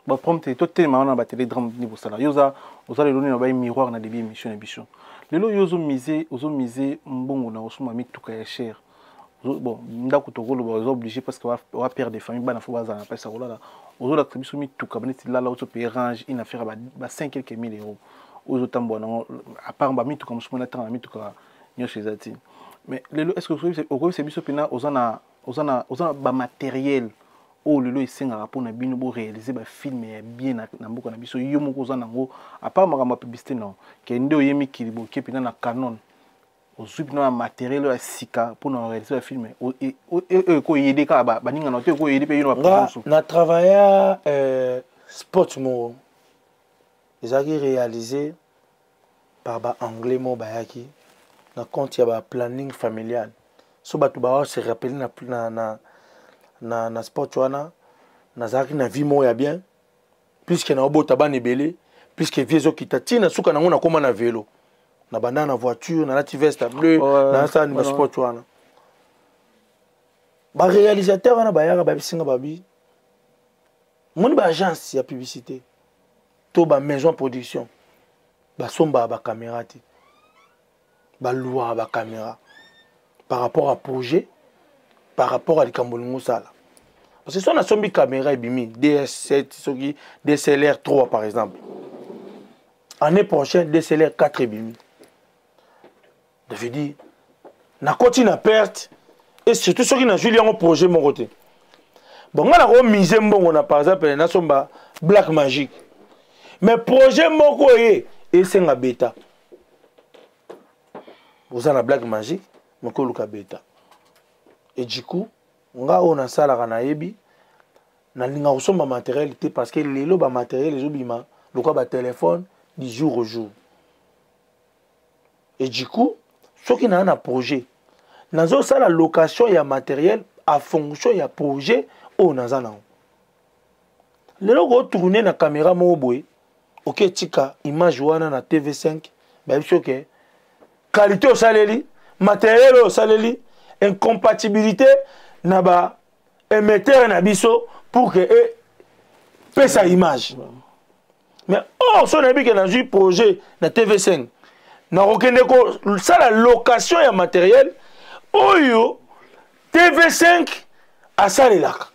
Baprompte totelema wana na batélédrame nde bosala. Yo oza lelo nini na bai miroir na début émission na biso. Lelo yo ozomise mbongo na osomba mituka ya cher. Bon, ndako tokoloba oza obligé parce que wa père de famille, bana fo bazala na mpesa kolala. Ozolakisa biso mituka baneti lala ozopaye range, une affaire ba 5 quelques mille euros oyo ozotambola nango, à part bamituka mosusu mona ntanga na mituka nyonso eza ti. Mais lelo, est ce que okoyebisa biso mpena oza na bamatériel oyo lelo esengaka mpona bino boréalise bafilm ya bien na mboka na biso? Yo moko oza nango, à part makambo ya publicité non ke nde oye mikili boke mpena na Canon, ozwi mpena ya matériel oyo ya sika mpona koréalise bafilm oyo ekoyede kaka baninga na te, ekoyede mpe yo na? Na travailla sport moko ezalaki réalisé par Baanglais moko bayaki na compte ya baplanning familial. So bato bawa se rappeler na sport wana, nazalaki na vie moko ya bien, puisque naobota bana ebele, puisque vie ezokita ntina suka nango, nakóma na velo, na banda na voiture, nalati veste bleu, nasala ni basport wana. Baréalisateur wana bayaka, babisinga babi moni baagence ya publicité to bamaison production basombaka bacaméra te, balouaka bacaméra par rapport à projet, par rapport à likambo olingi osala. Parce que so nasombi caméra ebimi DS7, soki DSLR 3 par exemple, année prochaine DSLR 4 ebimi, ça veut dire nakoti na perte. Et surtout soki nazwili yango projet moko te. Bon, nga nakomise mbongo na, par exemple, nasomba Black Magic, mais projet moko ye esenga beta, oza na Black Magic moko oluka beta. Et du coup, nga oyo nasalaka, nayebi nalinga kosomba matériel te, parce que lelo bamatériel ezobima lokola batelefone du jour au jour. Et du coup, soki naa na projet, nazosala location ya matériel à fonction ya projet oyo naza nango. Lelo kotourne na caméra moko boye, oke tika image wana na TV5, bayebi soki qualité osaleli, matériel oyo osaleli, incompatibilité na ba émetteur na biso pour que epesa image. Mais or so nayebi ke nazwi projet na TV5, nakokende kosala location ya matériel oyo TV5 asalelaka.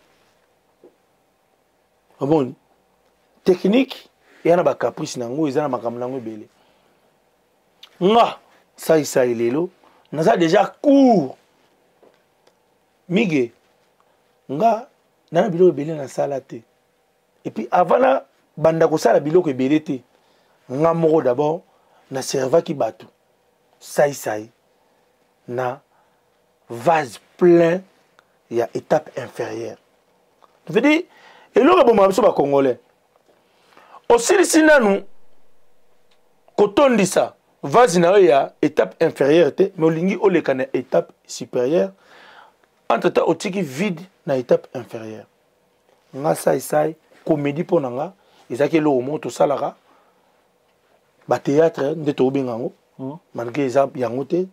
Omoni, technique eya na bacaprice nango, eza na makambo nango ebele. Nga saisai lelo naza déjà court mige, nga nana biloko ebele nasala te. Et puis avant na banda kosala biloko ebele te, nga moko d'abord naservaki bato saisai na vase plein ya étape inférieure. Veut dire eloko ebomaka biso Bacongolais, osilisi nanu kotondisa vase na yo ya étape inférieure te, mais olingi oleka na étape supérieure. Entre temps otiki vide na étape inférieure. Nga saisai, comédie mpo na nga ezalaki eloko moko tosalaka bathéâtre nde tokobenga yango, malgré eza yango te.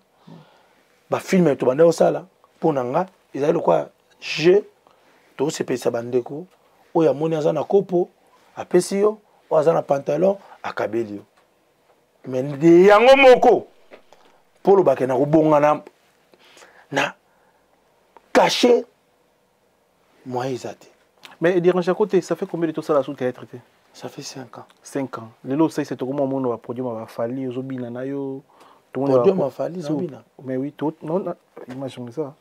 Bafilme tobanda kosala mpo na nga ezali lokola jeu, tosepelisa bandeko. Oyo amoni aza na kopo apesi yo, oyo aza na pantalon akabeli yo. Mais nde yango moko mpo olobake na kobonga na cachet moyen eza te. Mais dérange à côté, ça fait combien de temps ça la sous théâtre te? Ça fait 5 ans. 5 ans. Lelo osalisa tokoma omona baproduit bafali ozobina na yo. Podium afali nabina. Mais oui, to non, image ça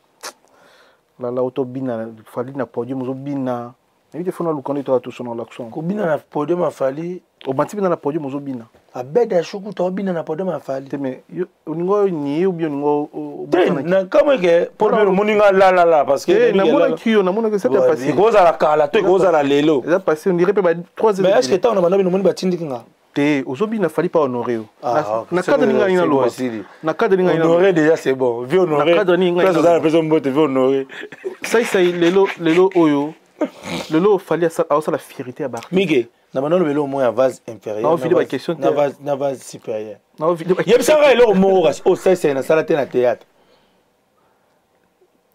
lala otobina Fali na podium ozobina, nayebi te fona luka nde toya toso na l'action. Kobina na podium afali? Obandi mpena na podium ozobina. Abed Ashukuta obina na podium afali? Te, mais olingo oyo nie ou bien olingo? Te, na kamwe ke podium omoni nga lalala parce que namonaki yo, namonaki, c'était passé. Ekozala kala to ekozala lelo. Eza passé, on dirait mpe ba 3. Mais est ce que ntango na banda bino omoni batindiki nga? Te, ozobina Fali pa honoré yo na cadre ninga nini naloba na cadre ninga. Honoré déjà, c'est bon, vie honoré. Na cadre ninga. Place oza na pesa mbote, vie honoré. Saisai, lelo lelo oyo lelo Fali aosala fierté ya baartiste. Mige na banda olobela au moins ya vase inférieur na vase supérieur. Yebisaka eloko moko kasi oyo Saisai nasala te na théâtre.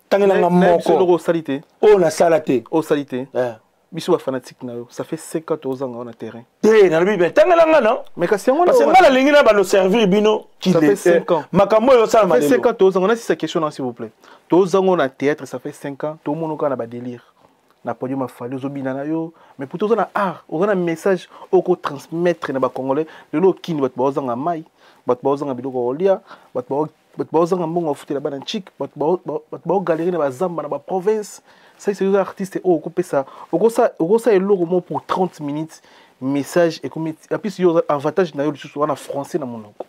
Tangelanga moko. Osali te. Oyo nasala te. Osali te. Biso bafanatique na yo, ça fait 5 ans tozanga na terrain. Te, nalobi bien, tangelanga non. Mais kasi yango. Parce que nga nalingi na bando servir bino. Ça fait 5 ans. Makambo oyo osalama. Ça fait 5 ans tozanga na sisa question na, s'il vous plaît. Tozanga na théâtre, ça fait 5 ans, tomona kaka na badélire na podium afali ozobina na yo, mais pourtant oza na art, oza na message okotransmettre na bacongolais. Lelo okini bato baozanga mai, bato baozanga biloko kolia, bato baozanga mbongo bafutela bana ntike, bato baogalérer na bazamba na baprovince. Ça c'est oza artiste oyo okopesa, okosala eloko moko pour 30 minutes, message ekomi. En plus yo, avantage na yo lisusu wana français na monoko,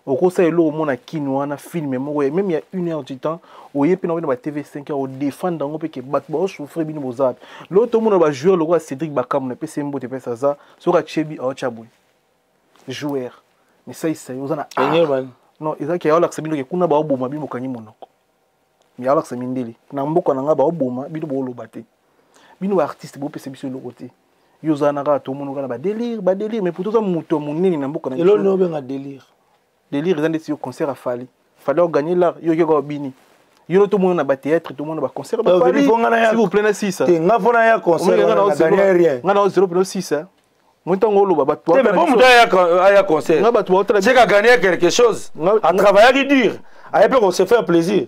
okosala eloko moko na kini wana, film moko même ya une heure du temps, oye mpe na oye na ba TV 5 heures, odéfendre yango mpe ke bato baosouffrir, bino boza wapi? Lelo tomona bajoueur lokola Cédric Bakamu, napesi ye mbote, epesi aza soki atiebi aotya boye joueur. Mais Saisai oza na art non, ezalaki aolakisa bino ke kuna baoboma bino, bokangi monoko. Mais aolakisa mindele na mboka na nga baoboma bino, booloba te. Bino baartiste bopesa biso eloko te. Yo ozala na kaka, tomona kaka na badélire, badélire, mais pourtant oza moto ya monene na mboka na. Eloko nini obenga délire? Délire eza ndeti yo concert afali, Fali oganye lar, yo okoki obini yo no. Tomona na bathéâtre, tomona baconcert. S'il vous plaît, na sisa. Te, nga mpona ya concert na gagné rien. Nga na zéro peno sisa mo ntango oloba bato. Te, mais po moto aya concert nga bato baotala. C'est qu'a gagné quelque chose, a travaillaki dur, aye mpe se faire plaisir.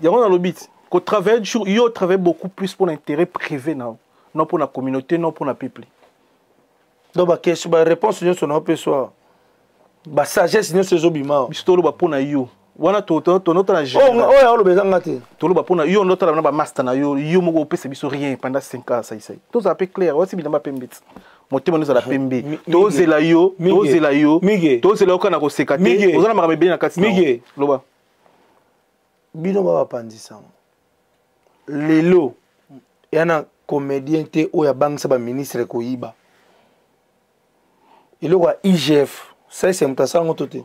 Yango nalobi ti kotravailler dur, yo travaille beaucoup plus pour l'intérêt privé na non pour la communauté, non pour la peuple. Donc baquestion, baréponse nyonso na opeswa, basagesse nyonso ezobima. Biso toloba mpo na yo wana tonotala. Oyo oloba ezanga te. Toloba mpo na yo, ndotala na bamaster na yo, yo moko opesa biso rien pendant 5 ans. Saisai, tozala mpe clair, wasi bilamba pembe ti motema no ezala pembe. Tozela yo, tozela yo, tozela yo kaka na koseka te. Oza na makambo ebele na kati. Loba. Bino babapanzisango lelo eya na comédien te oyo abangisa baministre koyiba eloko ya IGF. Saise moto asalango to te.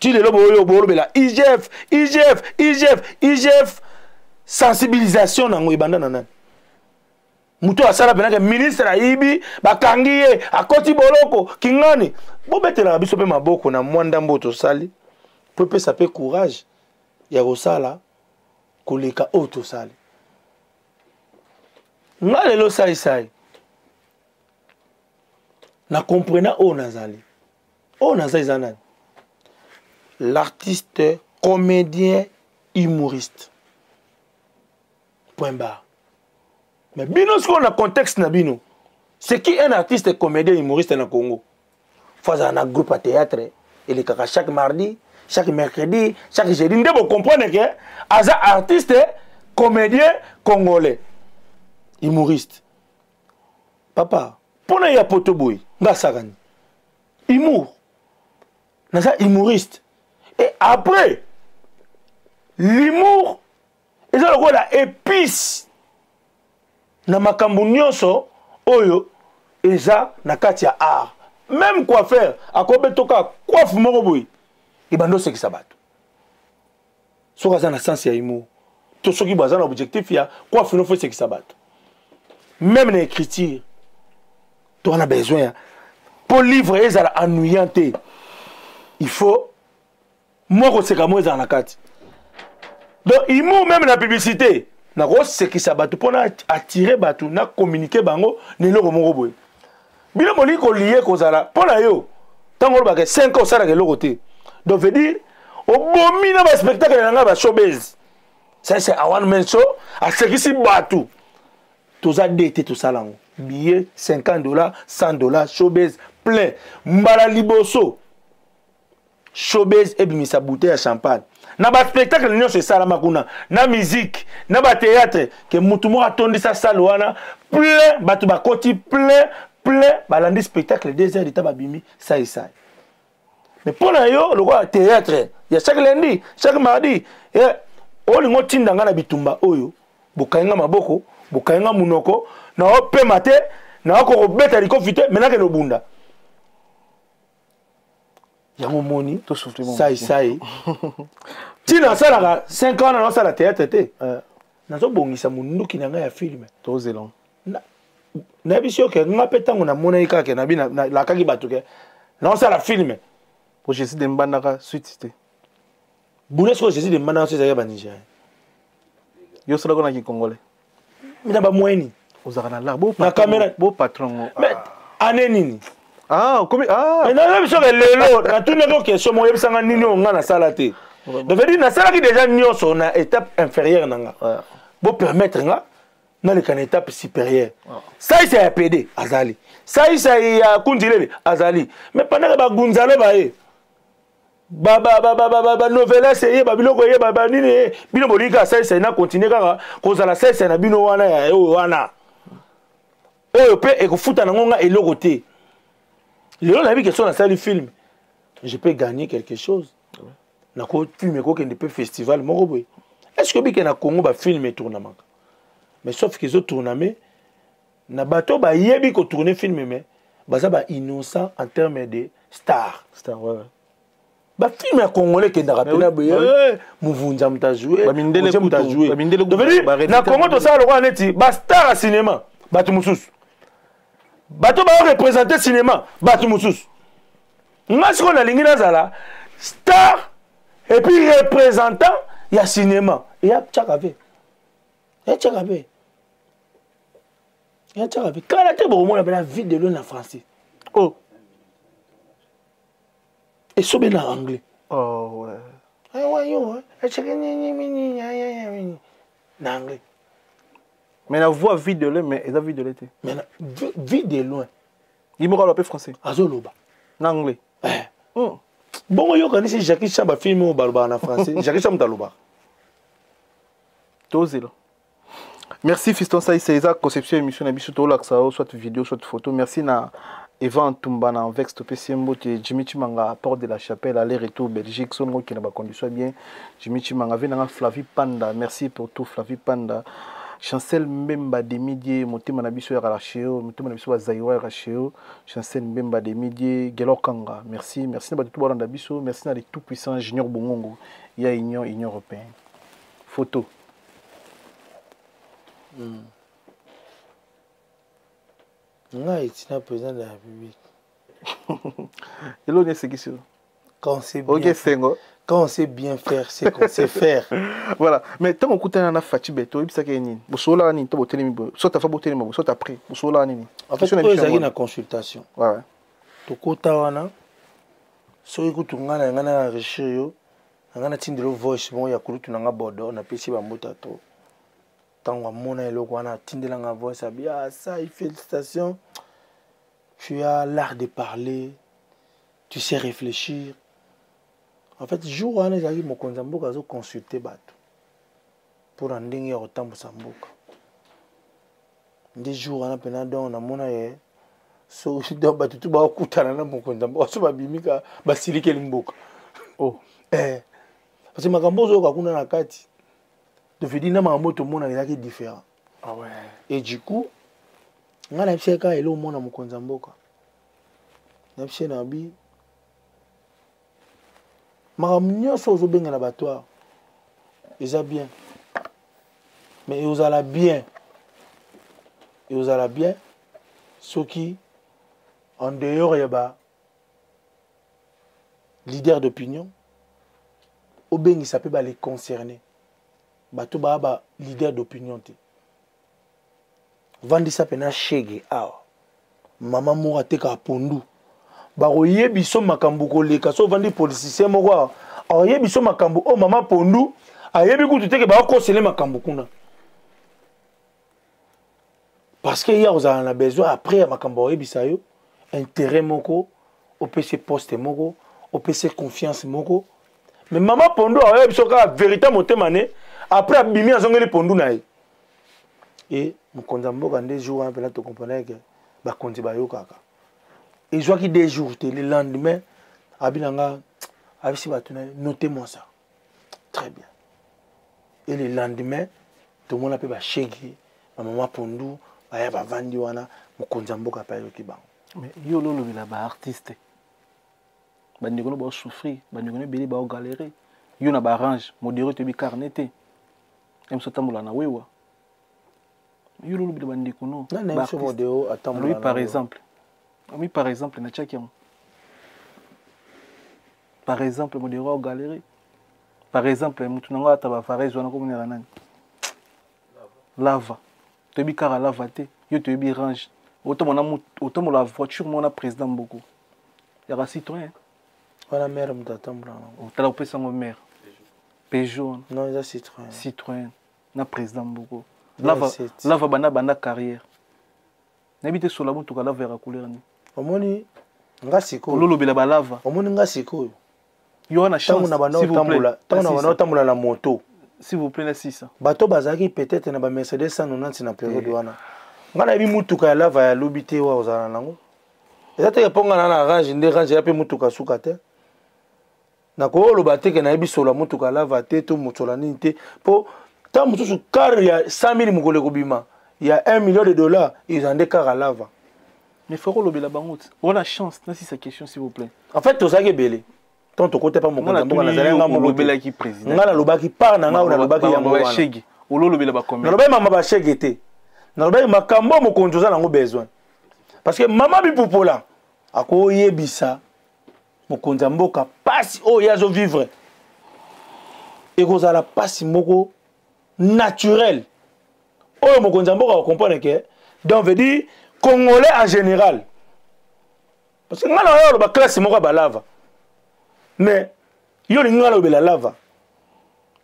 Ti lelo boyo bolobela IGF, IGF, IGF, IGF. Sensibilisation nango ebanda na nani? Moto asala mpenaka ministre ayibi, bakangi ye, akoti boloko kingani. Bobetelaka biso mpe maboko na mwa ndambo oyo tosali mpo epesa mpe courage ya kosala koleka oyo tosali. Nga lelo Saisai na comprena oyo nazali, oyo naza eza nani? L'artiste comédien humoriste, point barre. Mais bino sikoyo na contexte na bino, c'est qui un artiste comédien humoriste na Congo? Faut azala na groupe ya théâtre elekaka chaque mardi, chaque mercredi, chaque jeudi, nde bocomprendre ke aza artiste comédien congolais humoriste. Papa, mpo na ya poto boye, nga asakani humour, naza humoriste. Et après l'humour eza lokola épice na makambo nyonso oyo eza na kati ya art. Même coiffeur akobetoka coiffe moko boye, ebanda osekisa bato soki aza na sens ya humour to soki baza na objectif ya coiffe no fo esekisa bato. Même na écriture to wana besoin ya mpo livre ezala ennuyant te, il faut mwa koseka mo ezala na kati. Donc humour même na publicité, nakosekisa bato mpo na attirer bato, na communiquer bango na eloko moko boye. Bino bolingi kolie kozala mpo na yo ntango olobaka 5 ans osalaka eloko te. Donc veut dire obomi na baspectacle na ngai ba showbiz. Ça c'est a one man show, asekisi bato. Toza de te tosala yango. Billet $50, $100, showbiz plein. Mbala liboso showbiz ebimisa bouteille ya champagne. Na ba spectacle nyonso esalama kuna, na musique, na ba théâtre, ke mutu moko atondisa salle wana plein, bato bakoti plein, plein, balandi spectacle 2 heures de temps babimi sai sai. Mais mpo na yo lokola théâtre ya chaque lundi, chaque mardi, olingo otinda nga na bitumba oyo, bokangi nga maboko, bokangi nga munoko, na opema te, na okobeta likofi te, mais nakende obunda. Yango moni, sai sai. Tina asalaka 5 ans na nasala théâtre te. Nazobongisa munduki na ngai ya film. Tozela. Nayebi soki ke nga mpe ntango namonaki kaka ke nabi nalakaki bato ke naosala film. Po Jésus de Mbandaka suite te. Buna sikoyo Jésus de Mbandaka suite ezalaki ya ba Nigérien. Yo osalaka na ki Congolais. Mais na ba moyen nini? Ozalaka na lar, bo Na patron, caméra. bo patron ngo. Mais année nini? Ah, komi, ah. Mais nayebi soki lelo natunaki yo question moko, oyebisanga nini oyo nga nasala te. Vraiment. Donc, veut dire, nasalaki déjà nyonso na étape inférieure na nga. Ouais. Bo permettre nga naleka na étape supérieure. Ouais. Saisa ya PD azali. Saisa ya Kundilele azali. Mais pendant que ba Gunzalo ba ye, ba ba ba ba ba ba ba novelas ye, ba biloko ye, ba ba nini ye, bino bolingi kaka saisa na continuer kaka kozala saisa na bino wana ya oyo wana. Oyo pe ekofuta nango nga eloko te. Lelo nayebi ke so nasali film, je peux gagner quelque chose. Nako film ekokende pe festival moko boye. Est-ce que bike na Congo ba film etournamaka? Mais sauf qu'ils ont tourné na bateau ba yebi ko tourner film mais baza ba innocent en termes de star. Star, ouais, ouais. Ba film ya congolais kendaka Mais pena oui, boye, bah oui. Muvunza muta jouer, Ba mindele Muvunza muta kutu, jouer. ba mindele Donc, kutu, veut dire, ba na réalité Congo, ya tosala lokola neti ba star ya cinéma, bato mosusu. Bato ba représenter cinéma, bato mosusu. Nga sikoyo nalingi nazala star et puis représentant ya cinéma. Ya tchaka ve. Ya tchaka ve. Ya tchaka ve. Kala te bokomona pena vie de l'eau na français. Oh. Et sobe na anglais. Oh ouais. Ay, ouais, yo, hein. Et tchaka ni, ni, ni, ni, ya, ya, ya, ni. Na anglais. Mais la voix vit de loin, mais elle a vu de l'été. Mais la vit de loin. Il m'aura le français. Azoloba. Na anglais. Eh. Bongo yo kanisi Jackie Chan ba film o baloba na français. Jackie Chan mutaloba. Tozela. Merci fiston Saï César conception émission na biso to laksa soit vidéo soit photo. Merci na Evan Tumba na Vex to PC Mbote Jimmy Chimanga porte de la Chapelle aller-retour Belgique son qui na ba condition bien. Jimmy Chimanga ve na Flavie Panda. Merci pour tout Flavie Panda. Chancel Mbemba de Midie, motema na biso ya Racheo, motema na biso ya Zaïwa ya Racheo, Chancel Mbemba de Midie, Gelor Kanga. Merci, merci na bato balanda biso, merci na les tout puissants Junior Bongongo ya Union européenne. Photo. Nga etina président de la République. Eloni esekisi yo. Quand on sait Ok, bien Sengo. Quand on sait bien faire, c'est qu'on sait faire. Voilà. Mais tant qu'on coûte un Fatshi Beto, il s'agit nini. Bosola nini, to boteli mi bo. Soit afa boteli mi bo, soit après. Bosola nini. En fait, Question oyo ezalaki na na consultation. Ouais, ouais. Tokota wana, soki kutu nga na nga na enrichir yo, na nga na tindelo voice moko ya kulutu na nga Bordeaux, na pesi ba mota to. Tango amona eloko wana, atindela nga voice, abi, ah, ça, félicitations. Tu as l'art de parler, tu sais réfléchir. En fait, jour wana ezalaki mokonzi ya mboka azo consulter bato mpona ndenge ya kotambusa mboka. Nde jour wana mpena donc namona ye, so, donc bato tu bakutana na mokonzi ya mboka, so babimika basilikeli mboka. Oh. Parce que makambo ozoyoka kuna na kati, de veut dire na makambo tomona ezalaki différent. Ah ouais. Et du coup, nga nayebisaki kaka eloko mona mokonzi ya mboka. Nayebisaki na bi, makambo nyonso ozobengela bato awa, eza bien. Mais ozala bien. Ozala bien soki en dehors ya ba leader d'opinion, obengisa pe ba les concernés. Bato baa ba leader d'opinion te. Vandisa mpe na shege awa, mama moko atekaka pondu, bakoyebi so makambo koleka. So ovandi politicien moko awa, akoyebi so makambo oyo mama pondu ayebi kutu teke bakosele makambo kuna, parce que ye akozala na besoin après ya makambo akoyebisa yo. Intérêt moko opesi, poste moko opesi, confiance moko. Mais mama pondu akoyebi so kaka vérité motema ne. Après abimi, azongeli pondu na ye. E mokonzi ya mboka nde jour wana mpena tocomprendre ke bakonzi bayokaka. Ezwaki 2 jours te, le lendemain abi na nga, abisi bato na ye: "Notez moi ça très bien." Et le lendemain tomona mpe bashegi, bamama pondu baya, bavandi wana. Mokonzi ya mboka mpe ayoki bango. Mais yo ololobela baartiste, bandeko no baosouffrir, bandeko no ebele baogalere. Yo na barange modéré, toyebi carnet te, ye moso otambola na wewa. Yo ololobela bandeko no. Alobi par exemple, omi par exemple natiaki yango par exemple modéré aogalere. Par exemple motu nango ata bavarese wana komonela nani lava, toyebi kaka lava te. Yo toyebi range, otombola voiture mona président mboko yaka citoyen. Wana mare moto atambola nango. Otala opesa yango mare Peugeot. Non, eza Citroën. Citroën na président mboko lava, lava banda banda carrière. Nayebi te sola motuka lava yaka couleur nini. Omoni nga sikoyo. Ololobela balava. Omoni nga sikoyo. Yo wana chance. Ntango na banda otambola na moto. S'il vous plaît, na sisa. Bato bazalaki peut-être na bamercedes 190 na période wana. Nga nayebi mutuka ya lava ya lobi te. Wa ozala nango eza teke mpo nga na na range nde range ya mpe mutuka suka te. Nakoloba te ke nayebi sola mutuka lava te to mosola nini te, mpo ntango mosusu car ya 100 000 mokolo ekobima ya 1 million de dollars, eza nde car lava. Mais faut kolobela bango te. Wana chance na sisa question, s'il vous plaît. En fait tozalaki ebele ntango tokota mpa mokonzi ya mboka. Nazali nga moko te. Nga nalobaki part na ngai oyo nalobaki yango wana. Ololobela bacomédien. Nalobaki mama bashege te, nalobaki makambo oyo mokonzi oza nango besoin, parce que mama bipupola akoyebisa mokonzi ya mboka pasi oyo ye azovivre. Ekozala pasi moko naturel oyo mokonzi ya mboka akokomprendre ke donc veut dire congolais en général, parce que ngai na oyo aloba classe moko ya balava. Mais yo olingi ngai nalobela lava,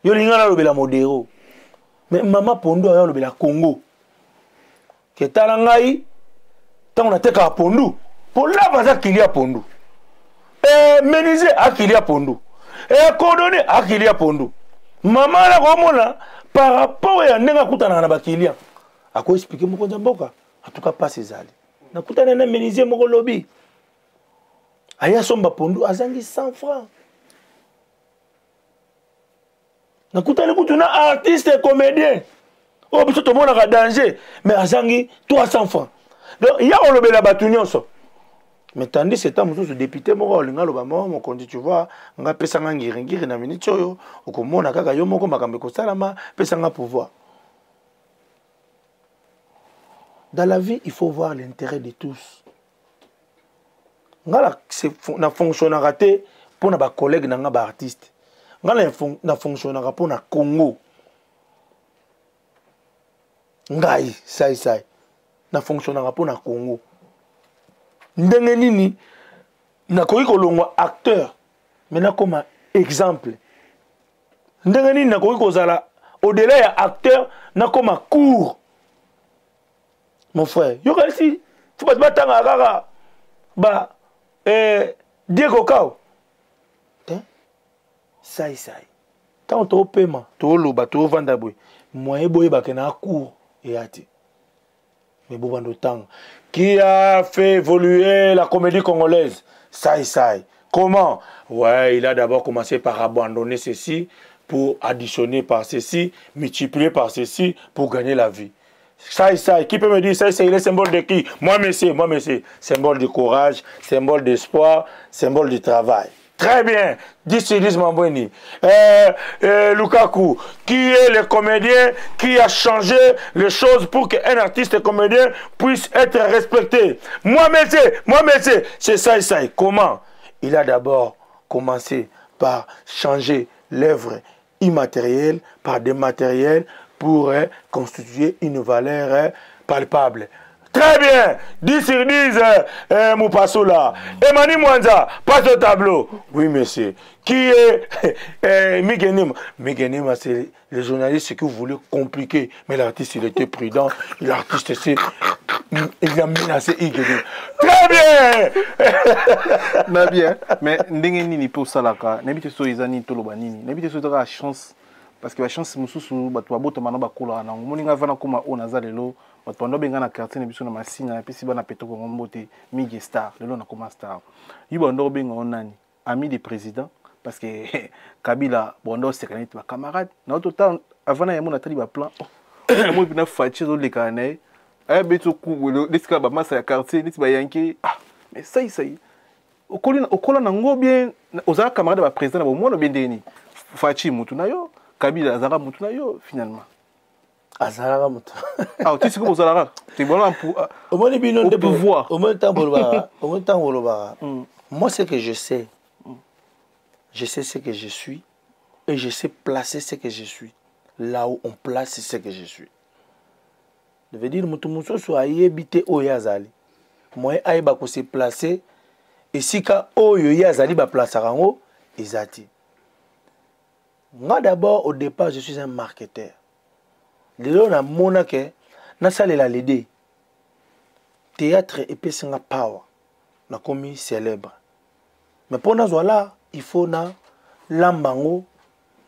yo olingi ngai nalobela modero, mais mama pondo ayo alobela Congo ke tala ngai ntango natekaka pondu, mpo lava aza kilia pondu, e menuisier akilia pondu, e cordonnier akilia pondu. Mama na komona par rapport ya ndenge akutanaka na bakilia, akoexpliquer mokonzi ya mboka. En tout cas mpasi ezali. Nakutana na menuisier moko lobi, aye asomba pondu, azangi 100 francs. Nakutani kutu na artiste comédien oyo biso tomonaka danger, mais azangi 300 francs. Donc ya kolobela bato nyonso. Mais tandis eta mosusu député moko alinga aloba mo mokonzi, tu vois, nga pesanga ngiringiri na miniti oyo, okomona kaka yo moko makambo ekosalama, pesanga pouvoir. Dans la vie, il faut voir l'intérêt de tous. Nga na fonctionnaka te mpo na bacollègue na nga baartiste. Nga na fonctionnaka mpo na Congo. Ngai Saisai na fonctionnaka mpo na Congo. Ndenge nini nakoki kolongwa acteur mais nakoma exemple? Ndenge nini nakoki kozala au-delà ya acteur, nakoma cours? Mon frère, yokanisi fo bato batangaka kaka ba Diego Kao te. Saisai ntango toopema, tooloba, toovanda boye, moyen boyebake na cours eya te. Mais bobanda otanga qui a fait évoluer la comédie congolaise, Sai Sai. Comment? Ouais, il a d'abord commencé par abandonner ceci pour additionner par ceci, multiplier par ceci pour gagner la vie. Ça, ça, qui peut me dire ça, c'est le symbole de qui? Moi, monsieur, moi, monsieur. Symbole de courage, symbole d'espoir, symbole du travail. Très bien. Dis Mambweni. Lukaku, qui est le comédien qui a changé les choses pour qu'un artiste comédien puisse être respecté? Moi, monsieur, moi, monsieur, c'est ça et ça. Comment? Il a d'abord commencé par changer l'œuvre. Immatériels par des matériels pour eh, constituer une valeur eh, palpable. Très bien 10 sur 10, eh, Mupasula. Emani Mwanza, passe au tableau. Oui, monsieur. Qui est eh, Mikenima? Mikenima, c'est le journaliste qui voulait compliquer. Mais l'artiste, il était prudent. L'artiste, c'est... Il a menacé Igenima. Très bien. Na bien. Mais ndenge nini mpe osalaka, nayebi te so eza nini, toloba nini, nayebi te so ezaka chance, parce que bachance mosusu bato babotama na bakolaka nango. Omoni ngai vana koma oyo naza lelo, bato bando benga na quartier na biso na Masina, napesi bana peto kongo mbote, Mige Star. Lelo nakoma star, yo bando obenga o nani? Ami de président, parce que Kabila bondo oseka neti bacamarade na tota avant na yango. Natali baplan namoi mpena Faci ezolekana na ye, ayabeti okubu neti kaka bamasa ya quartier, neti bayanke. Ah, mais sai sai okola nango bien, ozalaka camarade ya baprésident na bomwana bien. Ndenge nini Faci mutu na yo, Kabila azalaka mutu na yo finalement? Azalaka moto. Ah, ti sikoyo bozalaka te bona? Omoni bino nde pouvoir. Omoni ntango bolobaka, omoni ntango bolobaka. Moi, ce que je sais, je sais ce que je suis et je sais placer ce que je suis là où on place ce que je suis. Je veux dire, moto mosusu ayebi te oyo azali, moyen ayeba kose placer esika oyo ye azali, baplasaka yango eza te. Nga d'abord, au départ, je suis un marketeur. Lelo namona ke nasalela lede théâtre epesi nga power, nakomi célèbre. Mais mpo nazwa la, il faut na lamba yango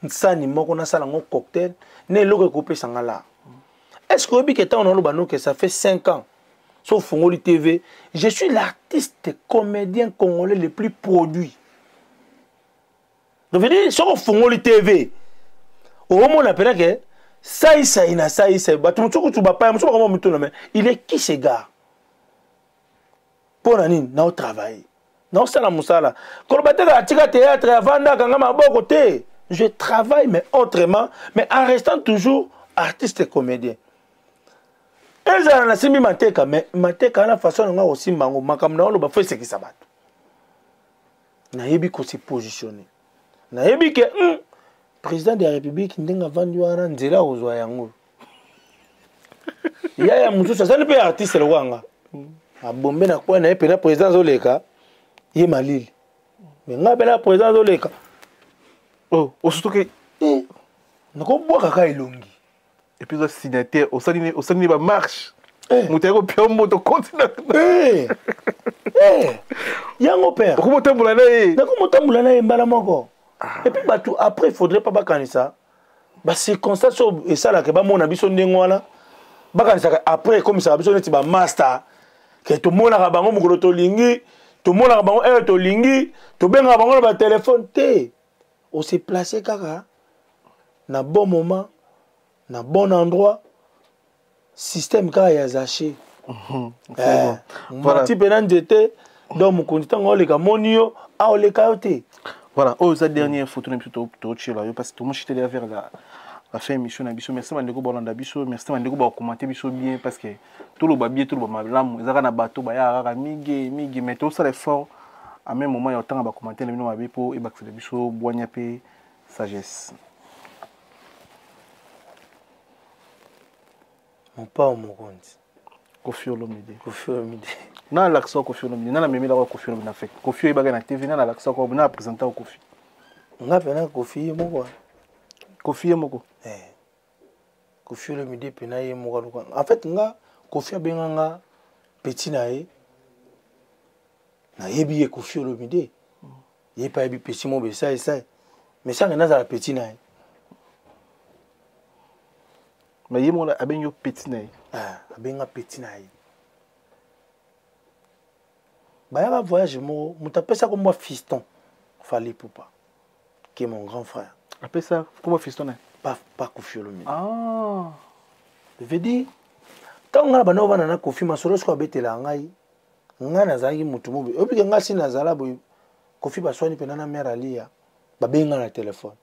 nsani moko, nasala yango cocktail na eloko ekopesa nga la. Est ce que oyebi ke ntango naloba no ke ça fait 5 ans so ofungoli TV, je suis l'artiste comédien congolais le plus produit? Donc veut dire, soki ofungoli TV, okomona mpena ke saisai na saisai, bato mosusu kutu bapaya mosusu bakoma mituna: mais il est qui, ce gars? Mpo na nini naotravaille, naosala mosala? Koloba te atika théâtre, avanda akanga maboko te. Je travaille, mais autrement, mais en restant toujours artiste et comédien. Ezala nasimbi mateka, mais mateka wana, façon na nga kosimba yango, makambo na oloba fo esekisa bato. Nayebi kose positionner, nayebi ke président de la République, ndenge avandi wana, nzela akozwa yango. Yaya mosusu azali mpe artiste lokola nga, abombe na coin na ye mpena, président azoleka, ye malili. Me ngai mpena, président azoleka, oh, osutuki. Eh, nakobwaka kaka elongi. Et puis oza signataire, osali osali bamarche, moto ayaki kopia moto continue. Yango père. Okomotambola na ye. Nakomotambola na ye mbala moko. Et puis bato après, il faudrait pas bakanisa bacirconstance oyo esalaka bamona biso ndenge wana, bakanisaka après ekomisaka biso neti bamaster, ke tomonaka bango mokolo tolingi, tomonaka bango ere tolingi, tobengaka bango na batelefone te. Ose place kaka na bon moment, na bon endroit, système kaka ya Zache. Mati mpena nzete. Donc mokonzi ntango aoleka, moni yo, aoleka yo te. Voilà, oyo eza dernière photo na biso totiela yo, parce que tomoshiteli vers la fin émission na biso. Merci bandeko bolanda biso, merci bandeko bakokomante biso bien, parce que toloba bien, toloba malamu, ezaka na bato bayaka kaka mingi mingi, mais tosala effort à même moment ya otanga bacommentaire na bino mabe mpo ebakisela biso bwanya mpe sagesse. Mopao mokonzi. Kofi Olomide. Kofi Olomide. Na alakisa Kofi Olomide, nana amemelaka Kofi Olomide na fete. Kofi oyebaka na TV, nana alakisaka, na apresentaka Kofi. Nga mpena Kofi ye moko. Kofi ye moko. Eh. Kofi Olomide mpena ye moko aluka. En fait, nga Kofi abenga nga petit na ye, nayebi ye Kofi Olomide, ye mpe ayebi petit mo besai esai, mais sange nazala petit na ye. Mais ye moko abengi yo petit na ye? Ah, abenga petit na ye. Bayaka voyage moko, moto apesaka mwa fiston Fally Ipupa, qui est mon grand frère. Apesa kombo fiston na ye? Pas Kofi Olomide. Ah. Je veux dire, ntango ngai na banda ovanda na Kofi, masolo soki abetelaka ngai, ngai nazalaki motu mobe oyebike ngai si nazala boye. Kofi baswani mpena na mare Alia, babengi ngai na telefone.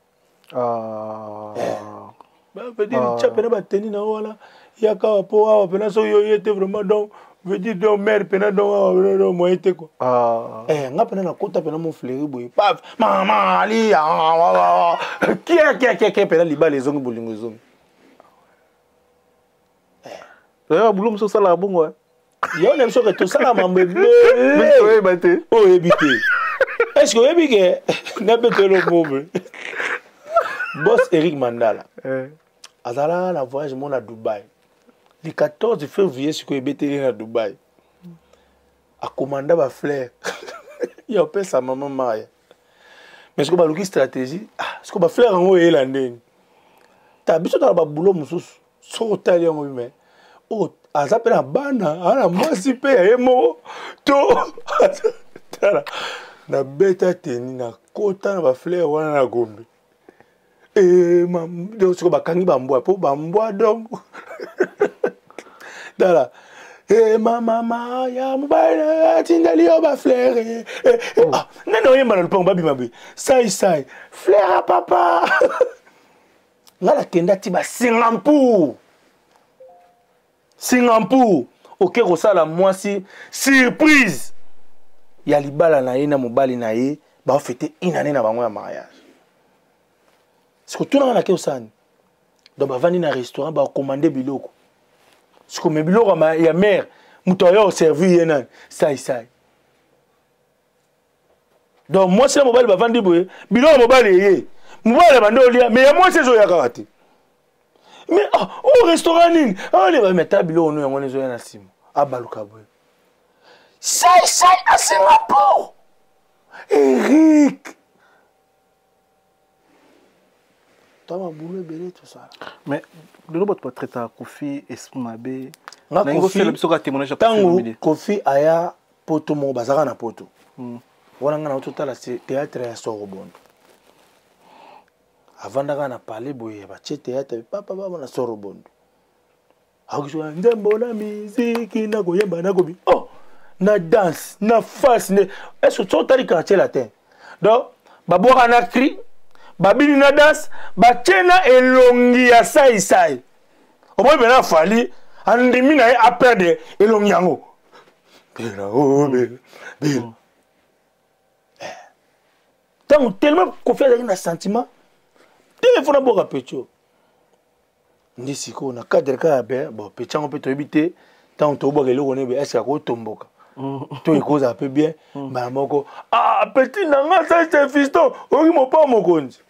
Ah. Veut dire, tia mpena bateni na yo wana, yaka awa mpo awa mpena soki yo ye te vraiment, donc. Veut dire donc mère pena donc donc moyen te quoi. Ah. Eh, nga pena nakota pena mon fleuri boye. Paf, maman ali ah, kia kia kia kia pena libala ezongi bolingo ezongi. Eh. D'ailleurs, boulot mosusu osalaka bongo. Eh. Yo na biso ke tosala mambo ebele. Oyeba te. Oyebi te. Est-ce que oyebi ke nabetelo mobe. Boss Eric Mandala. Eh. Azalaka na voyage moko na Dubaï. Le 14 février sikoyo ebeteli na Dubaï. Akomanda ba fleur. Ya opesa mama Maya. Mais sikoyo baluki stratégie, ah sikoyo ba fleur yango eyela ndeni. Ta biso tala ba boulot mosusu. Soki otali yango mais oh aza mpe na bana, aza na mwasi mpe ya ye moko to tala nabeta teni nakota na ba fleur wana na Gombe. Eh, donc sikoyo bakangi bambwa mpo bambwa donc tala eh, mama maya mobali atindeli yo bafleur eh, eh, oh. Ah, nani oyemba na lopango babima boye sai sai fleur ya papa. Nga nakenda ti ba Singapour. Singapour oke kosala mwasi surprise ya libala na ye na mobali na ye, baofete une année na bango ya mariage. Siko tunanga na ke osani. Donc bavandi na restaurant bakomande biloko. Siko me biloko ya mère moto ayo servir ye nani sai sai. Donc mwasi na mobali bavandi boye, biloko ya mobali eye, mobali abandi olia, mais ya mwasi ezoya kaka te. Mais oh, oh restaurant nini? Ah le ba meta biloko no yango ezoya na nsima. Abaluka boye. Sai sai na Singapour. Eric. Toi mabulo ebele tosala. Mais lelo bato batraitaka Koffi esprit mabe. Nga Nalingi Koffi, osala biso kaka témoignage ya Koffi ntango Olomide. Koffi aya poto moko bazalaka na poto. Wana nga na totala théâtre ya Sorobondo. Avandaka na palais boye batie théâtre papa papa na Sorobondo. Akosola nzembo na miziki na koyemba na kobi. Oh, na danse, na face ne. Est-ce que tu otali quartier latin? Donc babwaka na cri, babini na danse, batie na elongi ya sai sai. Omoni pena Fally andimi na ye a perdre elongi yango. Bela, oh, bela, bela. Tango tellement Koffi azalaki na sentiment, téléphone aboka petio. Nde sikoyo na cadre kaka ya be, bon, petio yango mpe toyebi te, tango tobwaka eloko ne be, est-ce que akotomboka? To ekozala mpe bien, mbala moko, ah, petit na nga, ça c'est fiston, oyoki mopa mokonzi.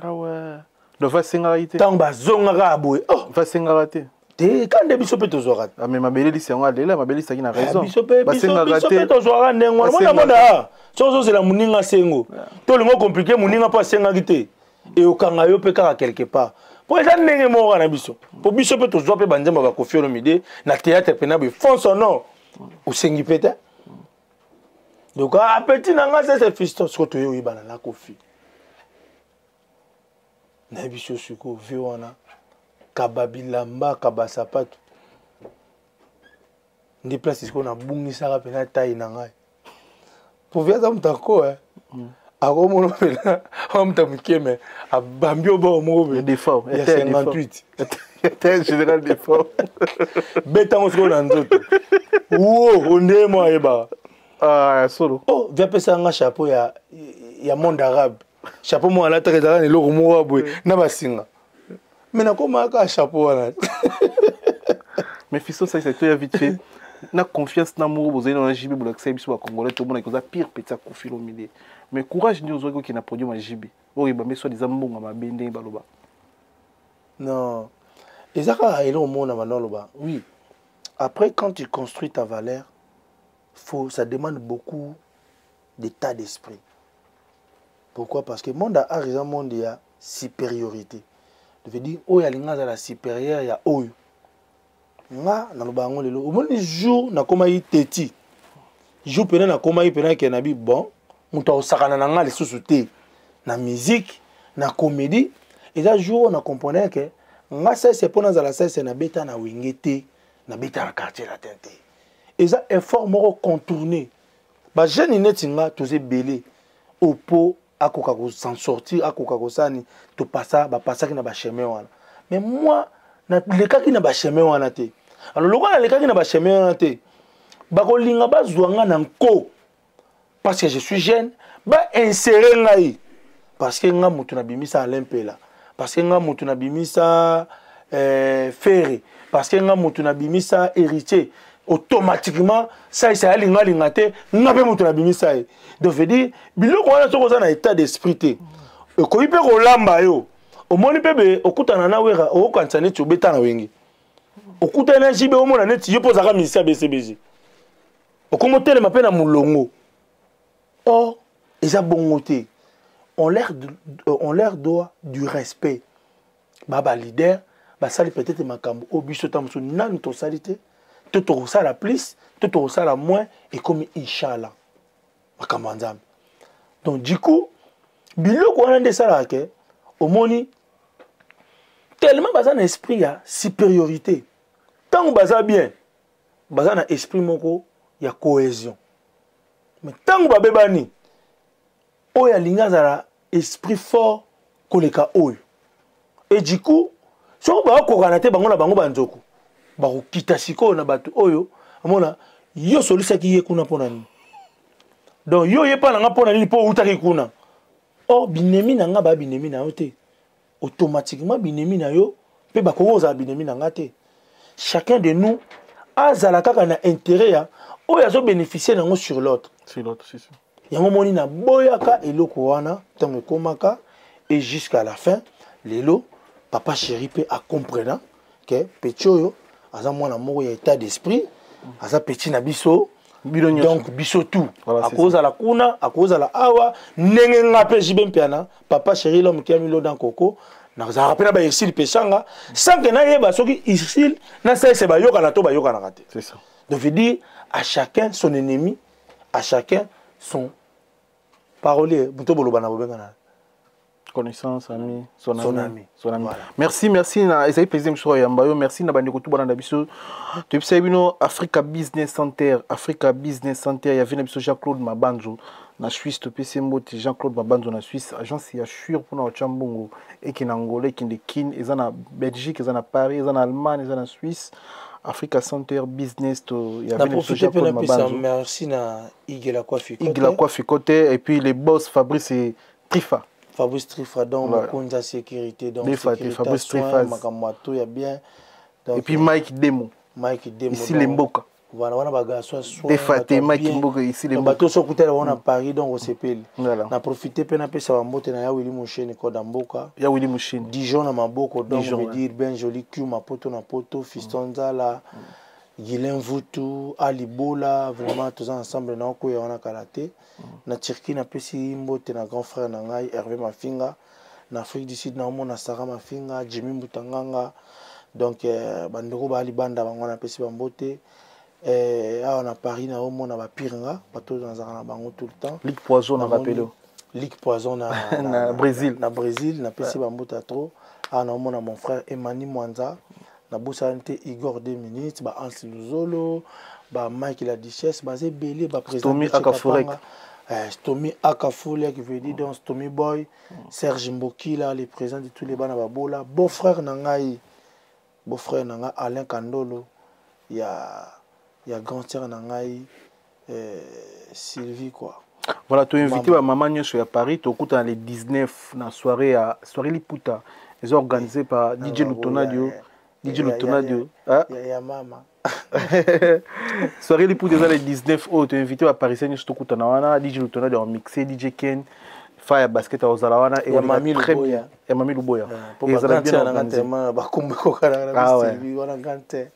Ah ouais. Donc, va sengaka ye te. Tango bazongaka ya boye, oh. Va sengaka te. Te, ka nde biso mpe tozwaka te. Ah, mais mabele lisi yango alela, mabele lisi na raison. Ah, biso mpe, Ba biso, sengaka biso te. mpe tozwaka ndenge wana. Ba Mona, sengaka mona, te. ah, soki ozozela moninga asengo. To olingi okomplike moninga mpo asengaki te. E okanga yo mpe kaka quelque part. Po eza ndenge moko kaka na biso. Po biso mpe tozwa mpe banzembo ya ba Koffi Olomide na théâtre mpe na boye, fonce son nom. Osengi mpe te. Donc, ah, petit na nga, ça, c'est fiston. Soki toye oyebana na Koffi. Nayebi so sikoyo vie wana, kaba bilamba, kaba sapato. Nde place sikoyo nabungisaka mpenza taille na ngai. Po vie aza moto ako, eh. Akomona mpenza, aza moto ya moke, mais abambi yo bord moko boye. Défaut, Ya était un défaut. 58. Était un général défaut. Beta ngo sikoyo na nzoto. Wo, onde mo ayebaka. Ah, solo. Oh, via pesa nga chapeau ya monde arabe. Chapeau mo alataka ezalaka na eloko moko ya boye, na basinga. Mais nakomaka kaka chapeau wana. Mais fiston, ça, c'est toi, vite fait. Na confiance na moko bozali na JB bolakisa biso ba Congolais to mona koza pire petit ya Koffi Olomide. Mais courage ndio ozwaki okende na podium ya JB. Oyo ebambe soit disant mbongo mabe ndenge baloba. Non. Eza kaka eloko moko na banda oloba. Oui. Après, quand tu construis ta valeur, ça demande beaucoup d'état d'esprit. Pourquoi? Parce que monde ya art eza monde ya supériorité. Ça veut dire, oyo alinga azala supérieur ya oyo. Nga, naloba yango lelo. Omoni jour nakomaki teti. Jour pena nakomaki pena ke na bi, bon, moto akosakana na nga lisusu te. Na musique, na comédie. Eza jour oyo na comprenais que nga sese mpo nazala sese na beta na wenge te, na beta na quartier latin te. Eza effort moko contourné. Ba jeune neti nga toza ebele opo akoka ko s'en sortir, akoka kosani, to passa, ba passaki na ba chemin wana. Mais moi, na lekaki na ba chemin wana te. Alors lokola nalekaki na bachemin wana te, bakolinga bazwa nga na nko parce que je suis jeune, bainsere ngai parce que nga moto nabimisa Alain Mpela, parce que nga moto nabimisa Ferre, parce que nga moto nabimisa Héritier. Automatiquement saisa alinga alinga te, nga mpe moto nabimisa ye. Donc veut dire biloko wana, soki oza na état d'esprit te, ekoki mpe kolamba yo. Omoni mpe be okutana na Wera, okokanisa neti obeta na Wenge. Okutani na JB, omona neti yo mpo ozalaka musicien ya BCBG, okomi otelema mpe na molongo. Or eza bongo te. On leur doit du respect. Ba leader basali peut-être makambo oyo biso ta mosusu nanu tosali te, to tokosala plus to tokosala moins, ekomi inchallah makambo ya Nzambe. Donc du coup biloko wana nde esalaka ke omoni tellement baza na esprit ya supériorité. Ntango baza bien, baza na esprit moko ya cohésion, mais ntango babebani, oyo alingi azala esprit fort koleka oyo. Et du coup soki bakokana te, bango na bango banzoko bakokita sikoyo na bato oyo amona yo solisaki ye kuna mpo na nini. Donc yo ye mpa na nga mpo na nini? Mpo outaki kuna. Or binemi na nga baya binemi na yo te, automatiquement binemi na yo mpe bakoki kozala binemi na nga te. Chacun de nous azala kaka na intérêt ya oyo azobénéficie nango sur l'autre. Sur l'autre, si, si. Yango moni naboyaka eloko wana ntango ekomaka et jusqu'à la fin. Lelo papa chéri mpe acomprena ke petit oyo aza mwana moko ya état d'esprit, aza petit na biso. Bino nyonso. Donc biso tout. Voilà, c'est Akozala kuna, akozala awa, ndenge nga mpe JB Mpiana, papa chéri, l'homme qui a mis l'eau dans coco, nazalaka mpe na baUrsile Peshanga sans ke nayeba soki Ursile na Sese bayokana to bayokanaka te. C'est ça. Donc veut dire à chacun son ennemi, à chacun son parolier, moto boloba na bobengana. Connaissance, ami, son ami. Son ami. Son ami. Voilà. Merci, merci na ezali plaisir mosusu koyamba yo. Merci na bandeko tu balanda biso. Toyebisa bino Africa Business Center, Africa Business Center ya na biso Jean-Claude Mabanzo na Suisse. Topesi mbote Jean-Claude Mabanzo na Suisse, agence ya sure mpona kotya mbongo ekende Angola, ekende Kine, eza na Belgique, eza na Paris, eza na Allemagne, eza na Suisse. Africa Center Business to ya na na biso profite mpe Jean-Claude napesa Mabanzo. Merci na Igela Kwafi. Igla Kwafi côté et puis les boss Fabrice et Trifa. Fabrice Trifa, donc Voilà. mokonzi ya sécurité, donc Des fois, sécurité Fabrice soin, Trifaz. makambo ya to ya bien. Donc, Et puis Mike Demo. Mike Demo. Ici donc, les Mboka. Voilà, wana bagarçon soin. Des fois, bato ya Mike bien. Mboka ici les Donc, Mboka. bato so okutala wana Paris, donc osepeli. Voilà. Na profite mpe napesa bambote na ya Willi Mosheni koda mboka. Ya Willy Mouchine. Dijon na maboko, donc Dijon, veut ouais. dire Ben Joli Q Mapoto na poto, Fiston Nzala, Guilain Vutu, Ali Bola, vraiment toza ensemble na okoya wana kala te. Na Turquie napesi mbote na grand frère na ngai Hervé Mafinga. Na Afrique du Sud naomona Sarah Mafinga, Jimmy Mbutanganga. Donc bandeko ba libanda bango napesi bambote. Awa na Paris naomona bapire nga, bato nazalaka na bango tout le temps. Ligue Poison na Namoni rappelé. Ligue Poison na, Na Brésil. Na Brésil napesi bambote ya trop. Awa naomona mon frère Emani Mwanza, nabosani te Igor 2 minutes, ba Hans Luzolo, ba Mike la Duchesse, baza ebele, baprésident Stomy Akafurek. Stomy Akafurek veut dire donc Stomy Boy, Serge Mbokila, le président de tous les bana babola, beau frère na ngai, beau frère na ngai Alain Kandolo ya grand sœur na ngai Sylvie quoi. Voilà, tu invité ba maman nyonso ya Paris, tokutana le 19 na soirée ya soirée Liputa. Ils ont organisé par DJ Lutonadio. DJ Lutonadio. Ah, ya mama. Soirée Liputa eza le 19 oyo, toinvité ba parisien nyonso tokutana wana. DJ Lutonadio mixé, DJ Ken fa ya basket azala wana. Ya Mami Très Luboya. bien. Ya Mami Luboya. Po Ezala bagrand bien sœur na nga organisé. tellement bakombo ekokana na Ah ouais. Sylvie wana grand sœur.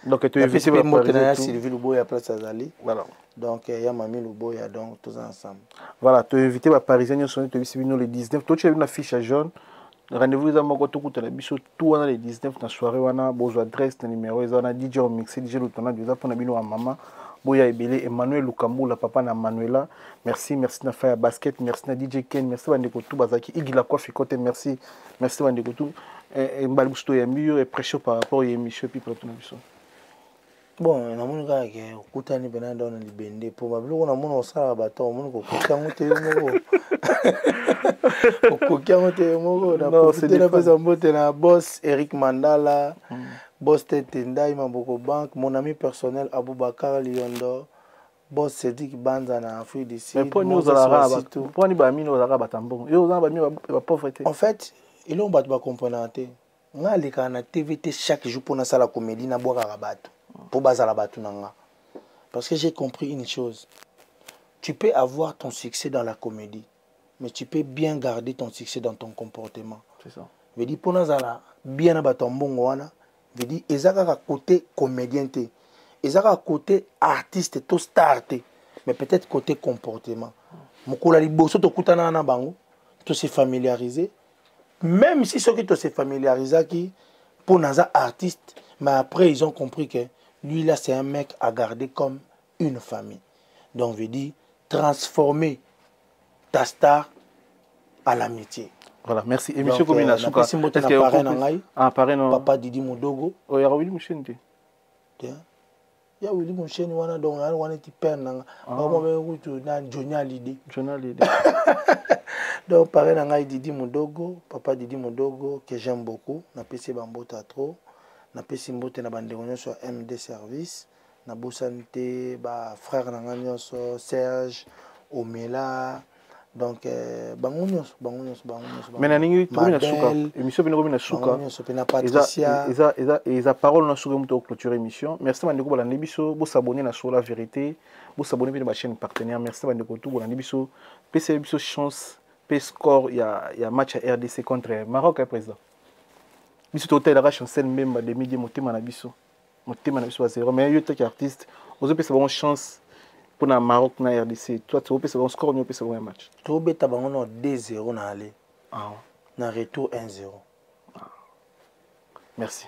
Donc tu napesi invité mpe ba mbote na ya parisien tout. Sylvie Luboya place azali. Voilà. Donc ya Mami Luboya, donc toza ensemble. Voilà, tu invité ba parisien nyonso, toyebisi bino le 19, totia bino na fiche ya jaune. Rendez-vous eza moko, tokutana biso tout wana le 19 na soirée wana. Bozwa adresse na numéro eza wana. DJ Omixé, DJ Lutonadio, eza mpona bino ya mama, boya ebele. Emmanuel Lukambula, papa na Manuela, merci. Merci na fa ya basket, merci na DJ Ken, merci bandeko tu bazalaki Igila Kwafi kote, merci, merci bandeko tu. Mbala biso toyambi yo epression par rapport ya émission epi plateau na biso. Bon, namoni kaka ke okutani mpena do na libende mpo babiloko namoni osalaka bato, omoni kokoki yango te yo moko, okoki yango te yo moko. Non, c'est Naprofite napesa mbote na boss Eric Mandala. Boss Tete Ndai Maboko Bank, mon ami personnel Aboubacar Liondo, Boss Cédric Banza na Afrique du Sud. Mais mpo nini ozalaka mpo nini bamini ozalaka bato ya mbongo? Yo oza na bamini ba pauvre te. En fait, eloko bato bakomprenaka te, ngai alekaka na TV te chaque jour mpo nasala comédie, nabwakaka bato mpo bazala bato na nga. Parce que j'ai compris une chose: tu peux avoir ton succès dans la comédie, mais tu peux bien garder ton succès dans ton comportement. C'est ça. Veut dire, mpo nazala bien na bato ya mbongo wana, veut dire eza kaka côté comédien te, eza kaka côté artiste to star te, mais peut-être côté comportement. Mokolo ya liboso tokutanaka na bango, tose familiariser, même si soki tose familiarisaki mpo naza artiste, mais après ils ont compris que lui là, c'est un mec à garder comme une famille. Donc veut dire, transformer ta star à l'amitié. Voilà, merci. Émission komi na suka. Napesi mbote na parrain na ngai. Ah, parrain no. Papa Didi Modogo. Oh, ya Willy Musheni te? Ya Willy Musheni wana, donc wana ti père na nga. Bango be kutu na Johnny Hallyday. Johnny Hallyday. Donc parrain na ngai Didi Modogo, papa Didi Modogo que j'aime beaucoup, napesi bambote trop. Napesi mbote na bandeko nyonso ya MD Service. Nabosani te ba frère na ngai nyonso, Serge Omela, donc bango nyonso, bango nyonso, bango nyonso. Mais naningi tokomi na suka émission pene, komi na suka. Nyonso mpe na Patricia. Eza parole na suka moto clôture émission. Merci bandeko balandi biso, bosabonner na Sur la Vérité, bosabonner mpe na bachaîne partenaire. Merci bandeko tu bolandi biso, pesa biso chance mpe score ya match ya RDC contre Maroc. Ya président biso, totalelaka Chancel Mbemba demidie, motema na biso, motema na biso ba zéro. Mais yo taki artiste, ozopesa bango chance mpona Maroc na RDC. Toi, topesa bango score nini? Opesa bango ya match? Tobeta bango na 2-0 na aller. Ah. Na retour 1-0. Ah. Merci.